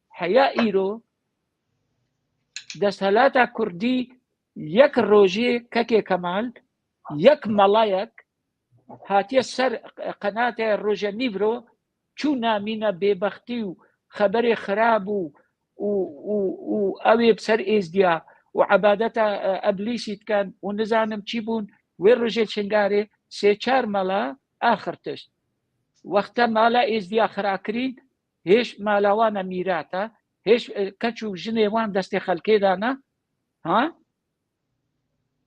heya îro, desthilata Kurdî yek rojê kekê Kemal, yek melayek hatiye ser qenate roje nîvro, çû namîne bêbextî û xeberê xirab û, û, û, û ew ê bi ser êzdiya û ebadeta, e, eblîsî dikin û nizanim çî bûn, wê rojê Şingarê sê çar mala axir tişt. Wexte mala êzdiya xirakirîn, hêj mala wan e mîrata, hêj, e, keç û jinê wan destê xelkê dana, ha?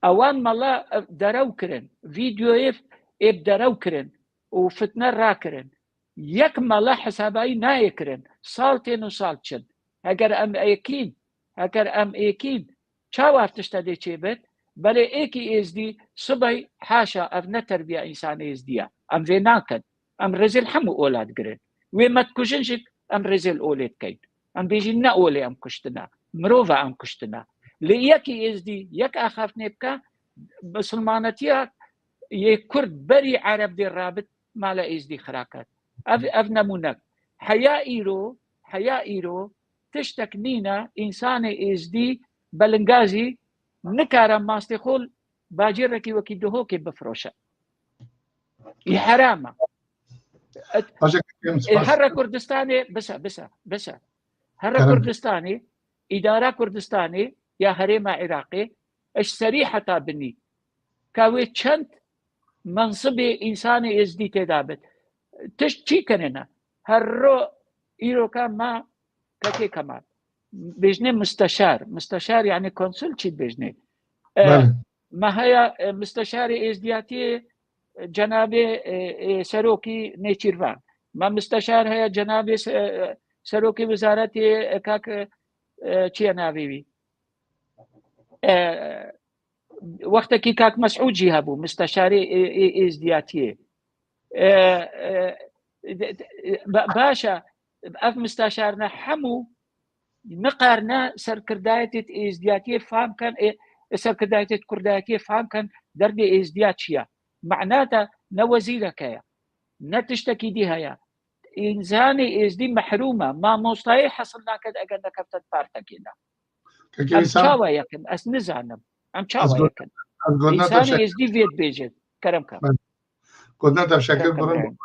Ewan mala, e, derew kirin, vîdyoyê ê bi derew kirin û fitne rakirin. Yek mala hesabayî nayê kirin. Sal tên û sal çin. Heger em êkîn, heger em êkîn, çawa ev tişte dê çêbit? Belê êkî êzdî sibey, haşa, ev ne terbiya însanê êzdî ye. Em vê nakin. Em rêzê li hemû ola digirin. Wê me dikujin jî em rêzê li olê dikeyn. Em bêjîn ne olê em kuştine. Mirova em kuştine. Lê yekî êzdî, yek axaftinê bike, misilmanetiya yê Kurd berî Ereb dê rabit, mala êzdî xira ket. Ev, ev nemûnek. Heya îro, heya îro tiştek nîne însanê êzdî belingazî nikare mastê xwe bacêrekî wekî Duhokê bifroşe. Î heram e. Paşa Kerim, e, spas. Here Kurdistanê, bisa, bisa, bisa. Here Kerem. Kurdistanê, îdara Kurdistanê ya herêma Iraqê, ji serî heta binî, ka wê çend mensibê însanê êzdî tê de bit. Tişt çî kirine? Her ro îroka me Kekê Kemal. Bêjinê musteşar. Musteşar yani konsul çi dibêjinê? E, Belê. Me heye, e, musteşarê êzdiyatiyê, e, cenabê, e, e, serokî Nêçîrvan. Me misteşar heye, cenabê se-, serokê wizaretê, e, kak, e, çi ye navê wî? E, wextekî kak Mesûd jî hebû, misteşarê ê-, ê-, êzdiyatiyê. E, e, de-, de-, ba-, baş e, ev misteşarine hemû nikarine serkirdayetê êzdiyatiyê fam ken, ê, serkirdayetê kurdayetiyê fam ken, derdê êzdiya çi ye? Mena te ne wezîrek heye, ne tiştekî dî heye. Însanê êzdî mehrûm e, mamostayê hesil nake eger nekefte di partekê de. Kekê Em Wîsam, çawa yekin? Ez nizanim. Em ez çawa got-, yekin? ez gotina te Însanê şekir. êzdî vê dibêje. Kerem ke. Ben gotina te şekir Kerem ke birim. Ibrahim.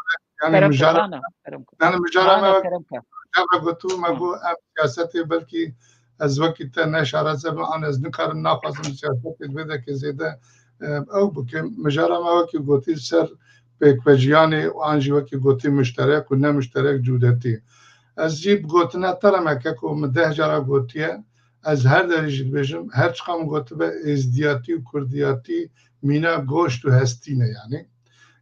Yani Kerem ke, mijara, ana, kerem ke. yani mijara Ana, me kerem ke. Cevre gotu me Ha. got em siyasetê belkî ez wekî te ne şareze bim, an ez nikarim naxwazim siyasetê vê dekê zêde, e, ew bikim. Mijara me wekî gotî ser pêkvejiyanê û an jî wekî gotî muşterek û ne muşterek cûdetî. Ez jî bi gotina te re me keko min deh cara gotiye, ez her derî jî dibêjim, her çiqa min gotibe êzdiyatî û kurdiyatî mîna goşt û hestî ne yani.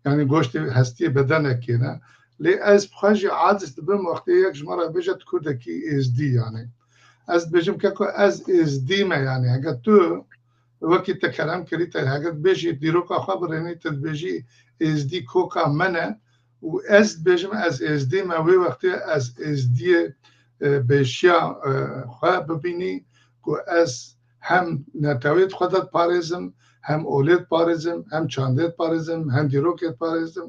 Yani goştê hestiyê bedenekê ne. Lê ez bi xwe jî aciz dibim wextê yek ji me re bêje tu kurdekî êzdî yani. Ez dibêjim keko ez êzdî me yani. Eger tu wekî te kerem kirî te, eger dibêjî dîroka xwe birênî, tu dibêjî êzdî koka me ne û ez dibêjim ez êzdî me, wê wextê ez êzdiyê, e, bêşiya, e, xwe bibînî ku ez hem netewê xwe de diparêzim, hem olê diparêzim, hem çandê diparêzim, hem dîrokê diparêzim.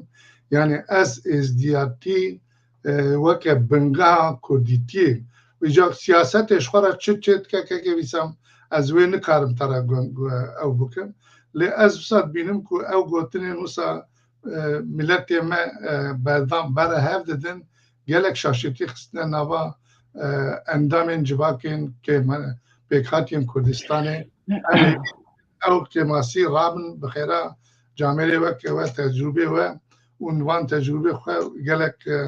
Yani ez êzdiyatî, e, weke bingeha kurdîtiyê. Îca siyasetê ji xwe re çi çê dike, kekê Wîsam, ez wê nikarim te re gu-, gu-, ew bikim. Lê ez wisa dibînim ku ew gotinên wisa, e, miletê me, e, berdam bere hev didin, gelek şaşîtî xistine nava, e, endamên civakên kêm-, pêkhatiyên Kurdistanê. Em ê ew kêmasî rabin bi xêra camêrê weke we, tecrûbê we û van tecrûbê xwe gelek, e,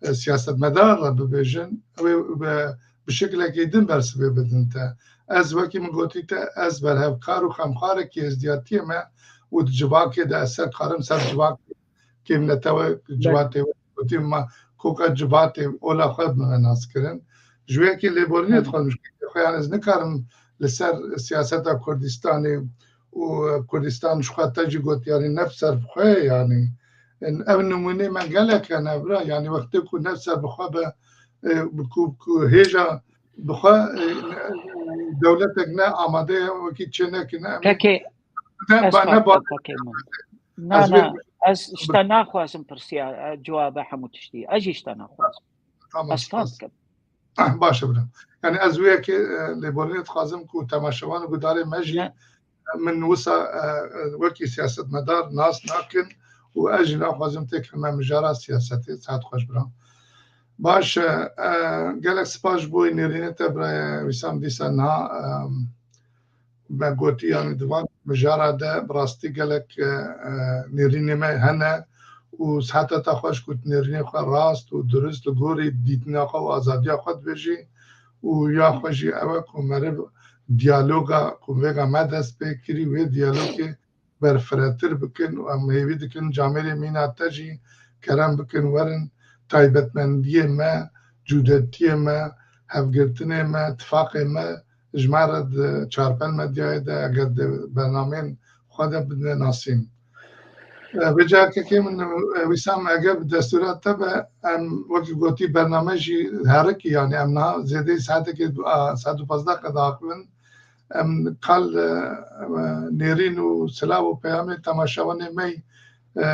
e, siyasetmedar re bibêjin, ew ê bi, bi şekilekî din bersivê bidin te. Ez wekî min gotî te, ez berhevkar û xemxarekî êzdiyatiyê me û di civakê de ez ser karim ser civakê kêm netewe, Belê. civatê we gotî ma koka civatê ola xwe bi me nas kirin. Ji wê yekê lêborînê Belê. dixwazim ji xwe, yan ez nikarim li ser siyaseta Kurdistanê û Kurdistan ji xwe te jî got, yanî ne bi ser bi xwe ye, yanî. Ev nimûnê me gelek hene, bira, yanî wextê ku ne bi ser bi xwe be, e, ku, ku hêja bi xwe, e, dewletek ne amade ye, wekî çê nekine, em ê Kekê, ne, ez ba, ne ba, kekê min. Na, ez na, wê ez ji te naxwazim pirsiya, e, ciwabe hemû tiştî. Ez jî ji te naxwazim. Tamam, Ez spas. faz kim. Baş e, bira. Yani ez wê yekê, e, lêborînê dixwazim ku temaşevan û gudarê me jî Ne. min wisa, e, e, wekî siyasetmedar nas nakin û ez jî naxwazim têkilî me mijara siyasetê. Saet xweş bira. Baş e, e, gelek spas ji bo nêrînê te birayê Wîsam dîsa niha, e, me gotî, yanî di van mijara de bi rastî gelek, e, e, nêrînê me hene û siheta te xweş ku tu nêrînê xwe rast û dirust li gorî dîtina xwe û azadiya xwe dibêjî û ya xwe jî ew e ku meriv diyaloga ku vêga me dest pê kirî, wê diyalogê berfiretir bikin û em hêvî dikin camêrê mîna te jî kerem bikin werin taybetmendiyê me, cûdetiyê me, hevgirtinê me, tifaqê me ji me re di çarpel medyayê de eger di bernameyên xwe de bidine nasîn. E, vêca kekê min, e, Wîsam, eger bi destûra te be, em wekî gotî bername jî herikî, yanî em niha zêdeyî saetekê, a, saet û pazdeh qe diaxivin. Em kal, e, e, nêrîn û silav û peyamê temaşevanê me, e,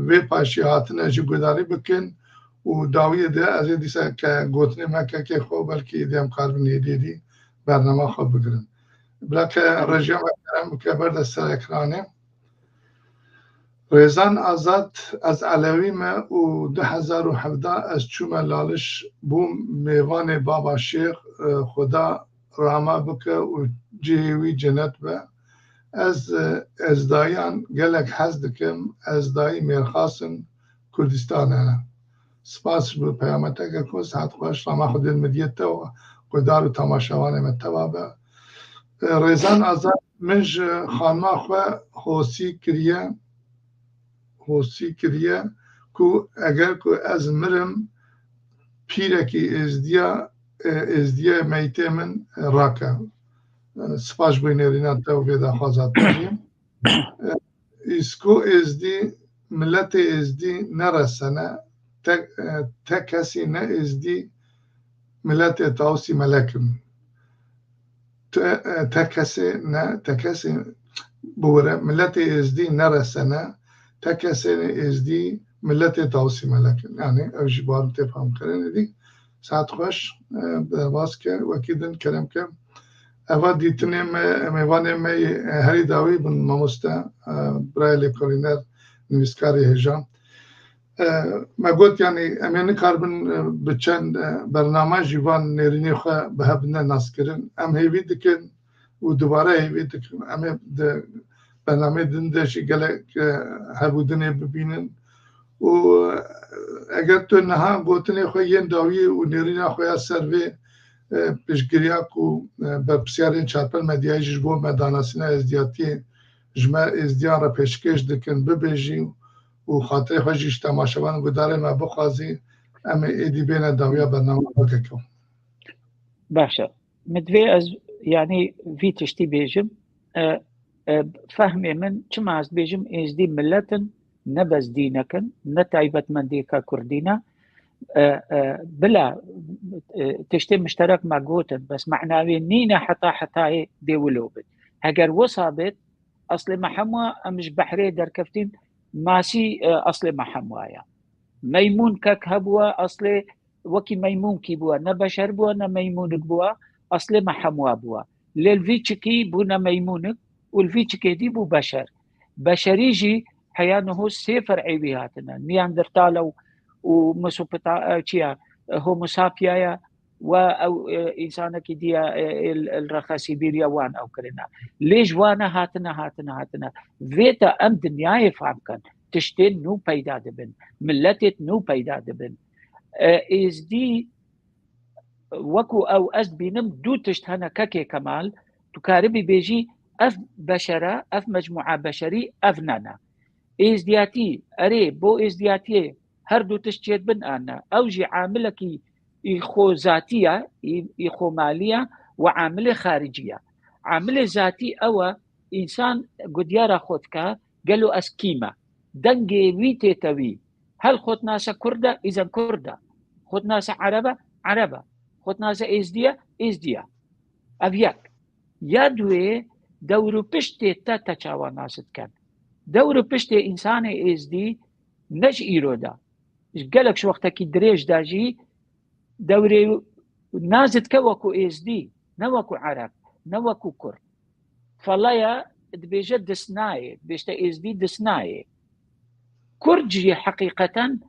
vê paşî hatine jî guhdarî bikin û dawiyê de ez ê dîsa ke gotinê me kekê xwe belkî êdî em karibin êdî êdî bernama xwe bigirin. Bila ke rejiya me kerem bike berde ser ekranê. Rêzan Azad, ez Elewî me û du hezar û hevdeh ez çûme Laliş, bûm mêvanê Baba Şêx, e, Xuda rahma bike û cihê wî cenet be. Ez, e, ezdayiyan gelek hez dikim, ezdayî mêrxas in, Kurdistan e. Spas ji bo peyama te keko, saet xweş, rama Xwedê li midyê te û guhdar û temaşevanê me teva be. E, Rêzan Azad, min ji xanima xwe hosî kiriye, hosî kiriye ku eger ku ez mirim, pîrekî êzdiya, e, êzdiyê meytê min, e, rake. E, spas ji bo nêrîna te û vê daxwaza te jî. E, îsko êzdî, miletê êzdî neresene, te, e, te kesî ne êzdî, miletê Tawusî Melek in. Te, e, te kesê ne, te kesê, bûre, miletê êzdî neresene, te kesê êzdî, miletê Tawusî Melek in. Yani ew jî barim tê fam kirin. Êdî saet xweş, e, derbas ke, wekî din kerem ke. Eva dîtinê me, mêvanê me yê, e, herî dawî bin mamoste, e, birayê lêkolîner, nivîskarê hêja. E, me got, yani, em ê nikaribin, e, bi çend, e, bername jî van nêrînê xwe bi hev bine naskirin. Em hêvî dikin û dubare hêvî dikin. Em ê di bernameyê din de jî gelek, e, hev û dinê bibînin. Û, e, eger tu niha gotinê xwe yên dawiyê û nêrîna xwe ya ser vê, e, piştgiriya ku, e, berpirsiyarên çarpel medyayê jî ji bo me danasîna êzdiyatiyê ji me êzdiyan re pêşkêş dikin, bibêjî û xatirê xwe jî ji temaşevan û guhdarên me bixwazî, em ê êdî bêne dawiya bername bikeke. Baş e. Min divê ez, yanî, vî tiştî bêjim. E, e, fehmê min, çima ez dibêjim, êzdî milet in, ne bes dînek in, ne taybetmendiyeke kurdî ne. E, e, bila, e, tiştê mişterek me gotin, bes manavê nîne heta hetayê dê wilo bit. Heger wisa bit, eslê me hemwa, em ji behrê derkeftîn, masî, e, eslê me hemwa ye. Meymûn kek hebûwe, eslê wekî meymûnkî bûwe, ne beşer bûwe, ne meymûnik bûwe, eslê me hemwa bûwe. Lê li vî çikî bûne meymûnik û li vî çikê dî bû beşer. Beşerî jî heya niho sê fer'ê wî hatine. Neandertal e û, û Mesopota-, e, çi ye, e, Homo sapia ye, we ew, e, însanekî dî ye, e, li, li rexa Sîbîrya wan ew kirine. Lê ji wane hatine, hatine, hatine. Vê te em dinyayê fam kin. Tiştên nû peyda dibin. Miletêt nû peyda dibin. E, êzdî, wekû ew ez dibînim, du tişt hene kekê Kemal, tu karibî bêjî, ev beşer e, ev mecmûa beşerî, ev nene. Êzdiyatî, erê, bo êzdiyatiyê her du tişt çêdibin an ne. Ew jî amilekî î xo zatî ye, î, î xo malî ye û amilê xaricî ye. Amilê zatî ew e, însan gudiyara xwe dike, gelo ez kî me? Dengê wî tête wî. Hel xwe dinase kurd e, îzen kurd e. Xwe dinase ereb e, ereb e. Xwe dinase êzdî ye, êzdî ye. Ev yek. Ya duê, dewr û piştê te, te çawa nas diken? Dewr û piştê însanê êzdî ne ji îro de. Ji gelek ji wextekî dirêj de jî dewrê nas dike wekû êzdî, ne wekû ereb, ne wekû kurd. Felaya dibêje disnayê, dibêjte êzdî disnayê. Kurd jî heqîqeten,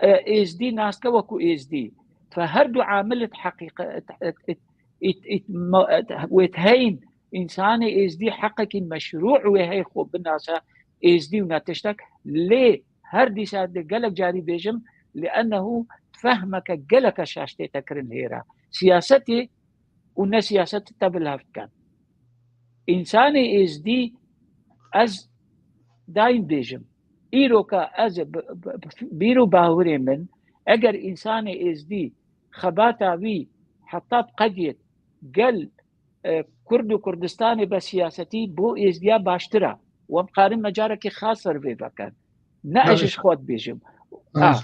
e, êzdî nas dike wekû êzdî. Fe her du amilit heqîqe-, et, et, et, et, ma-, et, wê heyn, însanê êzdî heqekî meşrû wê hey xwe binase êzdî û ne tiştek. Lê her dîsa de gelek carî bêjim, li ennehu fehmeke geleke şaş tête kirin hêra. Siyasetê û ne siyaset tevil hev dikin. Însanê êzdî, ez daîm bêjim, îroka ez bi, bi, bi, bîr û bawerê min, eger însanê êzdî xebata wî heta bi qediyê gel, e, Kurd û Kurdistanê be siyasetî, bo êzdiya baştir e. Wan karin mecarekî xas ser vê vekin. Ne ez ji xwe dibêjim. A.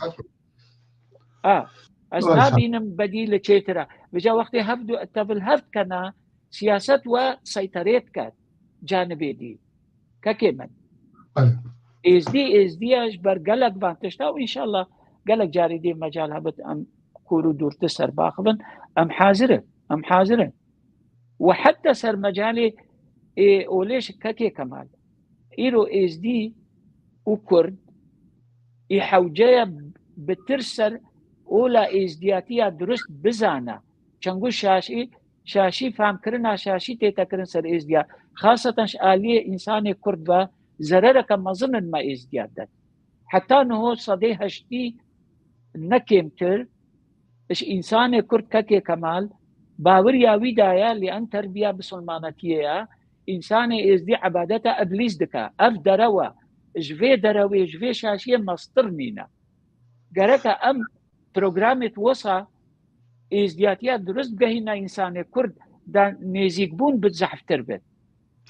A. Ez nabînim bedîl li çêtir e. Vêca wextê hev du tevil hev dikene, siyaset we seyterê diket canibê dî. Kekê min. Êzdî, êzdî ye ji ber gelek van tişta û înşallah gelek carî dê mecal hebit em kûr û dûrtir ser baxivin. Em hazir in. Em hazir in. Û heta ser mecalê, ê, olê ji kekê Kemal. Îro êzdî û kurd, ê hewce ye bi tir ser ola êzdiyatiya durust bizane. Çengo şaşî, şaşî famkirina şaşî tête kirin ser êzdiya. Xaseten ji aliyê însanê kurd ve zerereke mezin in me êzdiya de. Heta niho sedê heştî ne kêmtir, ji însanê kurd kekê Kemal, baweriya wî daye, lê en terbiya bisilmanetiyê ye, însanê êzdî ebadeta eblîs dike. Ev derew e, ji vê derewê, ji vê şaşiyê mestir nîne. Gereke em programê wisa êzdiyatiya dirust bigehîne însanê Kurd de nêzîkbûn bi zehftir be.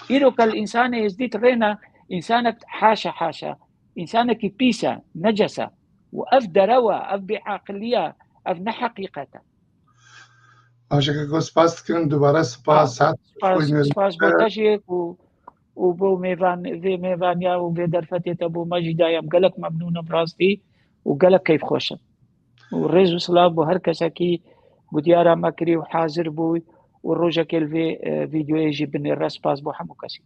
Îro ke li însanê êzdî tirêne, însanek haşa haşa, însanekî pîs e, neces e. Û ev derew e, ev bêaqiliye, ev ne heqîqet e. Baş e keko, spas dikim, dubare spas. Spas, spas bo te jî û, û bo mêvan, vê mêvaniya û vê derfetê te bo me jî dayem. Gelek memnûn im rastî û gelek keyfxweş im. Û rêz û silav bo her kesekî ku diyara me kirî û hazir bû û rojekê li vê, e, vîdeoyê jî binêre. Spas bo hemû kesî.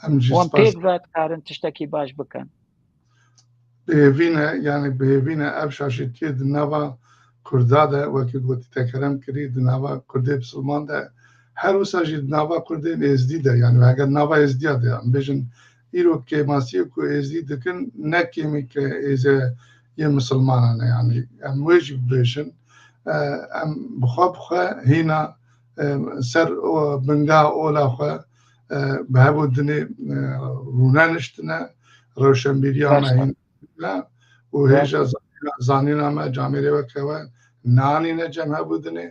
Em jî Wan spas pêk ve dikarin tiştekî baş bikin. Bi hêvî ne, yanî bi hêvî ne ev şaşîtiyê di nava Kurda de, wekî gotî te kerem kirî, di nava Kurdê Bisilman de, her wisa jî di nava Kurdên Êzdî de, yanî heger nava Êzdiya de, em bêjin, îro kêmasiyê ku Êzdî dikin, ne kêmî ke êze yê misilmanan e, yanî em wê jî bibêjin, e, em bi xwe bi xwe hîna, e, ser o, bingeha ola xwe, e, bi hev û dinê, e, rûneniştine, rewşenbîriya me hîn ne û hêja zanîna, zanîna me camêrê weke we nanîne cem hev û dinê.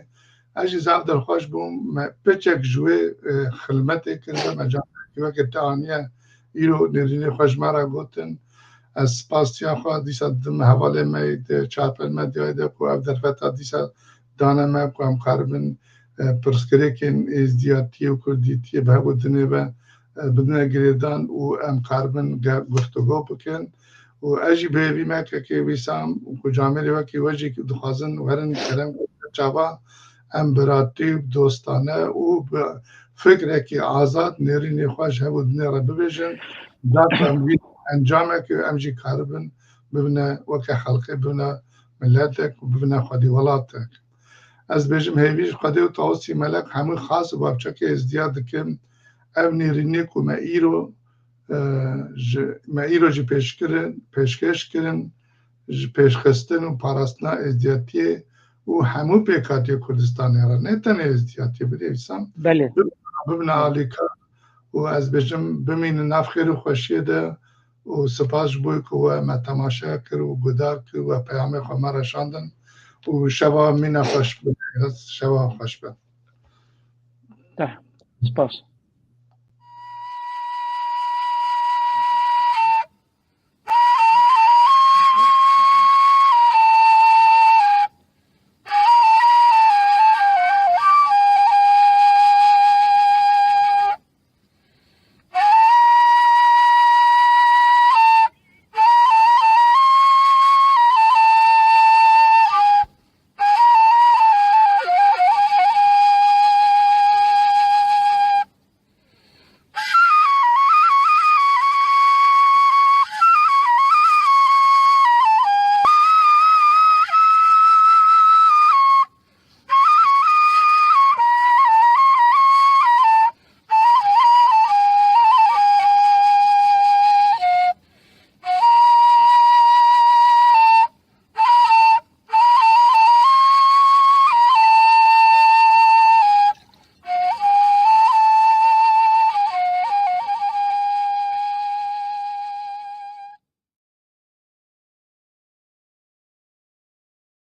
Ez jî zaf dilxweş bûm, me piçek ji wê, e, xilmetê kiribe, me camêrekî weke te aniye îro nêrînê xwe ji me re gotin. Ez spasiya xwe dîsa didim hevalê me yê di çarpel medyayê de ku ev derfeta dîsa dane me ku em karibin, e, pirsgirêkên êzdiyatiyê û kurdîtiyê bi hev û dinê ve, e, bidine girêdan û em karibin ge-, guftûgo bikin. Û ez jî bi hêvî me kekê Wîsam û ku camêrê wekî we jî dixwazin werin kerem çava em biratî, dostane û bi fikrekî azad nêrînê xwe ji hev û dinê re bibêjin. Da ku em wî encamekê em jî karibin bibine weke xelqê, bibine miletek û bibine xwedî welatek. Ez bêjim hêvî ji Xwedê û Tawusî Melek hemû xas û bavçekê êzdiya dikim. Ev nêrînê ku me îro, e, ji, me îro jî pêşkirin, pêşkêş kirin, ji pêşxistin û parastina êzdiyatiyê û hemû pêkhatiyê Kurdistanê re, ne tenê êzdiyatiyê, bilê Wîsam, Belê. bibine, bibine alîkar û ez bêjim bimînin nav xêr û xweşiyê de û spas ji bo ku we me temaşe kir û guhdar kir, we peyamê xwe me re şandin û şeva mîna xweş be, şeva xweş be. Te, spas.